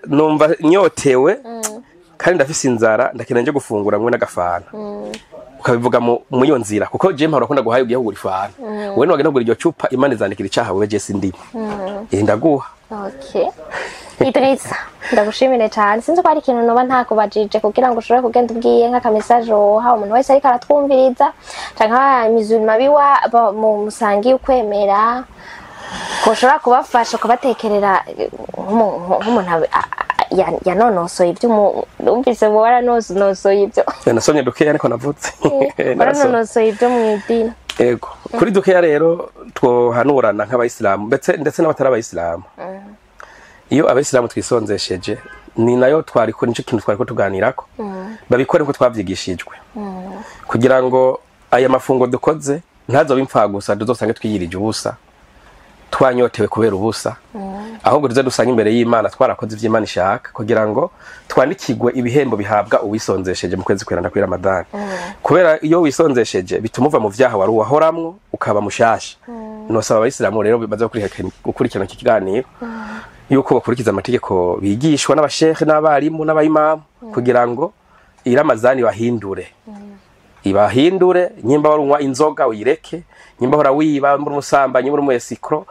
Speaker 2: numva nyotewe kandi ndafise inzara, ndakeneye nje gufungura mwe n'agafanta, ukabivuga mu iyo nzira, kuko je mpora ko ndaguhaye ugiye kugura ifanta, wewe niwagenda kugura iryo cupa, Imana izandikira icaha wewe, je sindimo. Eh, ndaguha.
Speaker 1: Okay. Idrissa, ndagushimire cyane. Sinzi ko hari ikintu noba ntakubajije kugira ngo ushobore kugenda ubwiye nk'aka message woha umuntu wese ariko aratwumviriza, canke abamizulma biwa mu musangiye ukwemera, ko ushobora kubafasha kubatekerera nk'umuntu yanonosoye ibyo numvise ngo waranonosoye ibyo.
Speaker 2: Nasomye dukeya ariko navutse. Narasomye.
Speaker 1: Waranonosoye ibyo mu idini.
Speaker 2: Ego, kuri dukeya rero twohanurana nk'abayisilamu ndetse n'abatari abayisilamu. Iyo abayisilamu twisonzesheje, ni nayo twariko, nico kintu twariko tuganirako, babikore nkuko twavyigishijwe, kugira ngo aya mafungo dukoze ntazobe impfagusa, tuzosange twiyirije ubusa, twanyotewe kubera ubusa, ahubwo tuze dusange imbere y'Imana twarakoze ivyo Imana ishaka, kugira ngo twandikirwe ibihembo bihabwa uwisonzesheje mu kwezi kweranda kuri Ramadani. Kubera iyo wisonzesheje bituma uva mu vyaha wari wahoramwo, ukaba mushasha. Nosaba abayisilamu rero baza gukurikirana iki kiganiro yuko bakurikiza amategeko bigishwa n'abashehe n'abarimu n'abayimamu, kugira ngo iramazani bahindure, ibahindure. Nyimba warunywa inzoga uyireke, nyimba hora wiba, muri umusambanyi, muri umu escroc,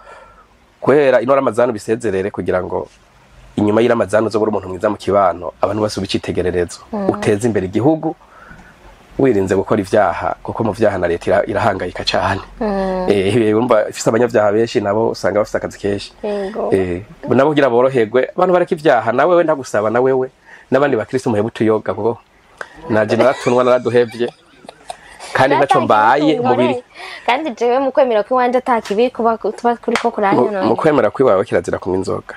Speaker 2: guhera ino Ramazani bisezerere, kugira ngo inyuma y'Iramazani uzobura umuntu mwiza mu kibano, abantu bose ubicitegererezo, uteze imbere igihugu wirinze gukora ivyaha, kuko mu vyaha na leta irahangayika cane. Urumva ifise abanyavyaha benshi, nabo usanga bafise akazi kenshi. Nabo kugira boroherwe, abantu bareka ivyaha. Na wewe ndagusaba, na wewe n'abandi bakristo, muhebe utuyoga, kuko naje naratunwa, naraduhevye, kandi ntaco mbaye umubiri.
Speaker 1: Kandi jewe mu kwemera ko iwanje ata kibi kuba tuba kuriko kuranyona.
Speaker 2: Mu kwemera kwiwawe kirazira kunywa inzoga.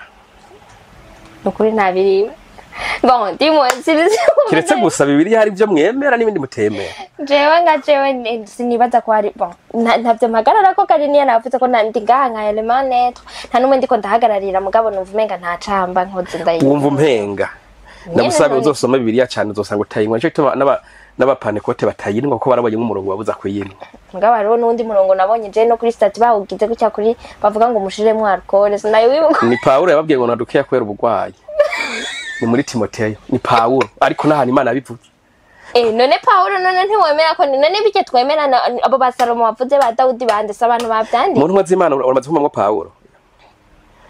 Speaker 1: Nukuri ntabiriwe. Bon, dis-moi sinzi.
Speaker 2: Kiretse gusa Bibiliya, hari ibyo mwemera n'ibindi mutemera.
Speaker 1: Jewe nka jewe sinibaza ko hari, bon, ntavyo mpagarara ko kari niyo navuze ko ndi ngaha nka élément neutre, nta n'umwe ndiko ndahagararira, mugabo numva umenga nta camba nkoze ndayi.
Speaker 2: Wumva umpenga. Ndagusabe
Speaker 1: none.
Speaker 2: Uzosoma Bibiliya cyane, uzosanga utayinywa. Nico gituma n'abapantekote batayinywa, kuko barabonye nk'umurongo wabuza kuyinywa.
Speaker 1: Mugabo hariho n'uwundi murongo nabonye je no kuri statut bawugize gutya kuri bavuga ngo mushiremwo alcool, sinayo wibuka.
Speaker 2: Ni Pawulo yababwiye ngo nadukeya kubera ubugwayi, ni muri Timoteyo, ni Pawulo, ariko n'ahantu Imana yabivuze.
Speaker 1: Eh, none Paulo, none ntiwemera ko none bike twemera abo ba Salomo bavuze, ba Dawudi, bande se abantu bavyanditse?
Speaker 2: Mu ntumwa z'Imana uramaze kumva Pawulo.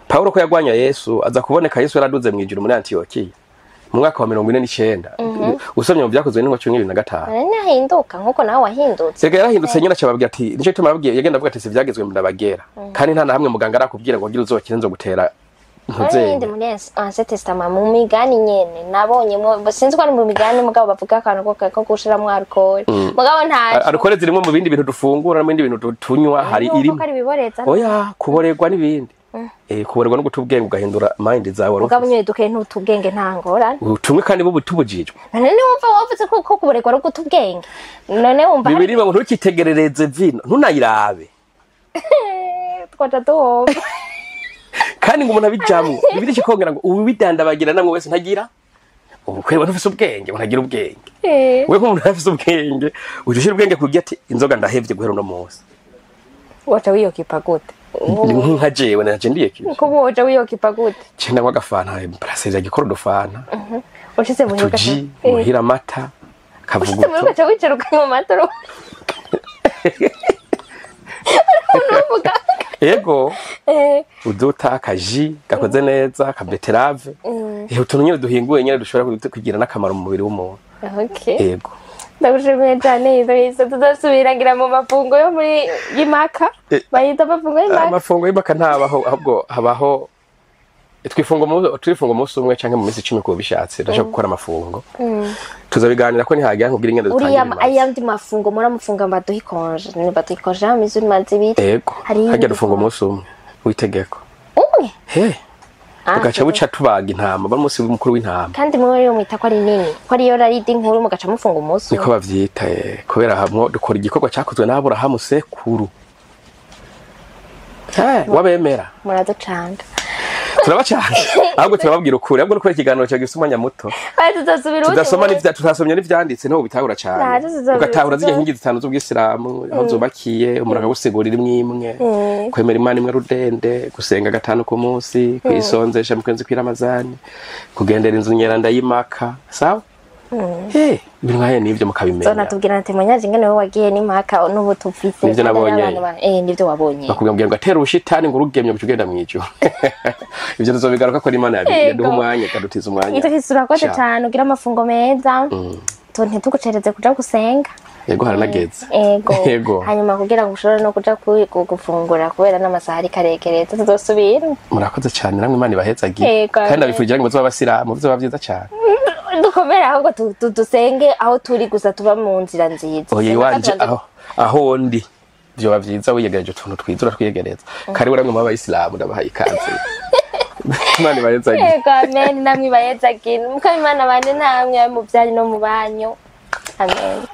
Speaker 2: Pawulo ko yagwanya Yesu, aza kuboneka Yesu yaraduze mu ijuru muri Antiyokiya mu mwaka wa 49, usomye mu Byakozwe n'intumwa 25.
Speaker 1: None ntahinduka nkuko nawe wahindutse?
Speaker 2: Sega yarahindutse nyine, acababwira ati nico gituma yababwiye, yagenda avuga ati si ivyagezwe ndabagera, kandi nta na hamwe muganga arakubwira ngo ngira uzokire nzogutera.
Speaker 1: None yindi
Speaker 2: Ntuzenya.
Speaker 1: Muri Ancien Testament, mu migani nyene nabonye sinzi ko ari mu migani, mugabo bavuga akantu ko gushiramwo alcool, mugabo ntaco.
Speaker 2: Alcool zirimo mu bindi bintu dufungura no mu bindi bintu tunywa, hari
Speaker 1: Nuko
Speaker 2: irimo.
Speaker 1: ko ari ibiboreza.
Speaker 2: Oya, kuborerwa n'ibindi. Kuborerwa no guta ubwenge ugahindura mind zawe wari
Speaker 1: Mugabo
Speaker 2: ufise.
Speaker 1: nyine duke ntutubwenge nta ngorane.
Speaker 2: Tumwe kandi bubu tubujijwe.
Speaker 1: None wumva wavuze ko kuborerwa ari uguta ubwenge, none wumva hari
Speaker 2: Bibiri ngo ntukitegerereze vino, ntunayirabe.
Speaker 1: Twaca duhomba.
Speaker 2: Kandi ngo umuntu abijamwo, bibiri kikongera ngo ubidandabagira namwe wese ntagira ubukwe ntufise ubwenge, ngo ntagira ubwenge. We nk'umuntu afise ubwenge, ujya ushyira ubwenge kugira ati inzoga ndahevye guhera uno munsi.
Speaker 1: Waca wiyokipa gute?
Speaker 2: Ni nka jewe naje ndiye kibi.
Speaker 1: Ko woca wiyokipa gute?
Speaker 2: Cenda nywa agafanta, brasserie gikora udufanta.
Speaker 1: Ushitse muhira
Speaker 2: Tuji muhira amata
Speaker 1: ushitse muhira
Speaker 2: kavuguto.
Speaker 1: Ugaca wicara ukanywa amata uruvuga.
Speaker 2: Ego. Uduta akaji gakoze neza ka beterave, utuntu nyine duhinguye nyine dushobora kugira n'akamaro mu mubiri w'umuntu.
Speaker 1: Okay.
Speaker 2: Ego.
Speaker 1: Ndagushimiye cyane Idrissa, tuzasubira ngira mu mafungo yo muri y'imaka. Bayita amafungo y'imaka.
Speaker 2: Amafungo y'imaka ntabaho, ahubwo habaho twifunga mu twifunga umunsi umwe canke mu minsi 10 kuba bishatse ndashaka gukora amafungo. Tuzabiganira ko nihagira nkubwira ingene
Speaker 1: Uriya
Speaker 2: dutangira imanza.
Speaker 1: Ayandi mafungo muramufunga baduha ikonje, ni baduha ikonje ya mizi ibiri.
Speaker 2: Ego.
Speaker 1: Hari
Speaker 2: harya dufunga umunsi umwe w'itegeko.
Speaker 1: Umwe.
Speaker 2: He.
Speaker 1: Ah,
Speaker 2: tugaca buca tubaga intama bari umunsi mukuru w'intama.
Speaker 1: Kandi mwe rero mwita ko ari nini, ko ariyo raridi nkuru, mugaca mufunga umunsi
Speaker 2: Niko
Speaker 1: umwe.
Speaker 2: bavyita, kubera hamwe dukora igikorwa cakozwe n'Aburahamu sekuru. Wabemera.
Speaker 1: Muraducanga.
Speaker 2: Turabacanga, ahubwo turababwira ukuri, ahubwo nukora ikiganiro cyawe gifise umwanya muto.
Speaker 1: Oya, tuzosubira uwundi
Speaker 2: Tudasoma
Speaker 1: munsi.
Speaker 2: n'ivya tutasomye n'ivyanditse niho bitahura cane.
Speaker 1: Ntaco tuzobira.
Speaker 2: Ugatahura zirya nkingi zitanu z'ubwisilamu aho zubakiye, umuntu akagusigurira imwe imwe: kwemera Imana imwe rudende, gusenga gatanu ku munsi, kwisonzesha mu kwezi kw'iramazani, kugendera inzu nyeranda y'imaka, sawa, ibintu nkahe nivyo mukabimenya.
Speaker 1: Zona tubwira ati munyaje ingene wowe wagiye n'impaka n'ubu tufise.
Speaker 2: Nivyo nabonye.
Speaker 1: Kandi n'abantu nivyo wabonye.
Speaker 2: Bakubwira ngo atera ubushitani ngo urugemye ngo ugenda mw'ijuru. Ivyo tuzobigaruka ko Imana yaduha umwanya, ikadutiza umwanya.
Speaker 1: Idrissa, urakoze
Speaker 2: Ciao.
Speaker 1: cyane, ugira amafungo meza, ntitugucereze kuja gusenga.
Speaker 2: Yego, haranageze.
Speaker 1: Ego.
Speaker 2: Yego.
Speaker 1: Hanyuma kugira ngo ushobore no kuja gufungura kubera n'amasaha ariko aregereza, tuzosubira.
Speaker 2: Murakoze cyane namwe, Imana ibahezagiye.
Speaker 1: Yego,
Speaker 2: Kandi
Speaker 1: amen.
Speaker 2: ndabifurije ngo muzobe abasilamu, bizoba vyiza cyane.
Speaker 1: Dukomere ahubwo dusenge aho turi gusa tuba mu nzira nziza.
Speaker 2: Oya,
Speaker 1: Senga
Speaker 2: iwanje
Speaker 1: tubanze.
Speaker 2: Aho ndi vyoba vyiza wiyegereje utuntu twiza uratwiyegereza. Karibu namwe mu abayisilamu, ndabahaye ikaze. Imana ibahezagiye.
Speaker 1: Yego, amen, namwe ibahezagiye. Mukama Imana bane namwe mu byanyu no mu banyu, amen.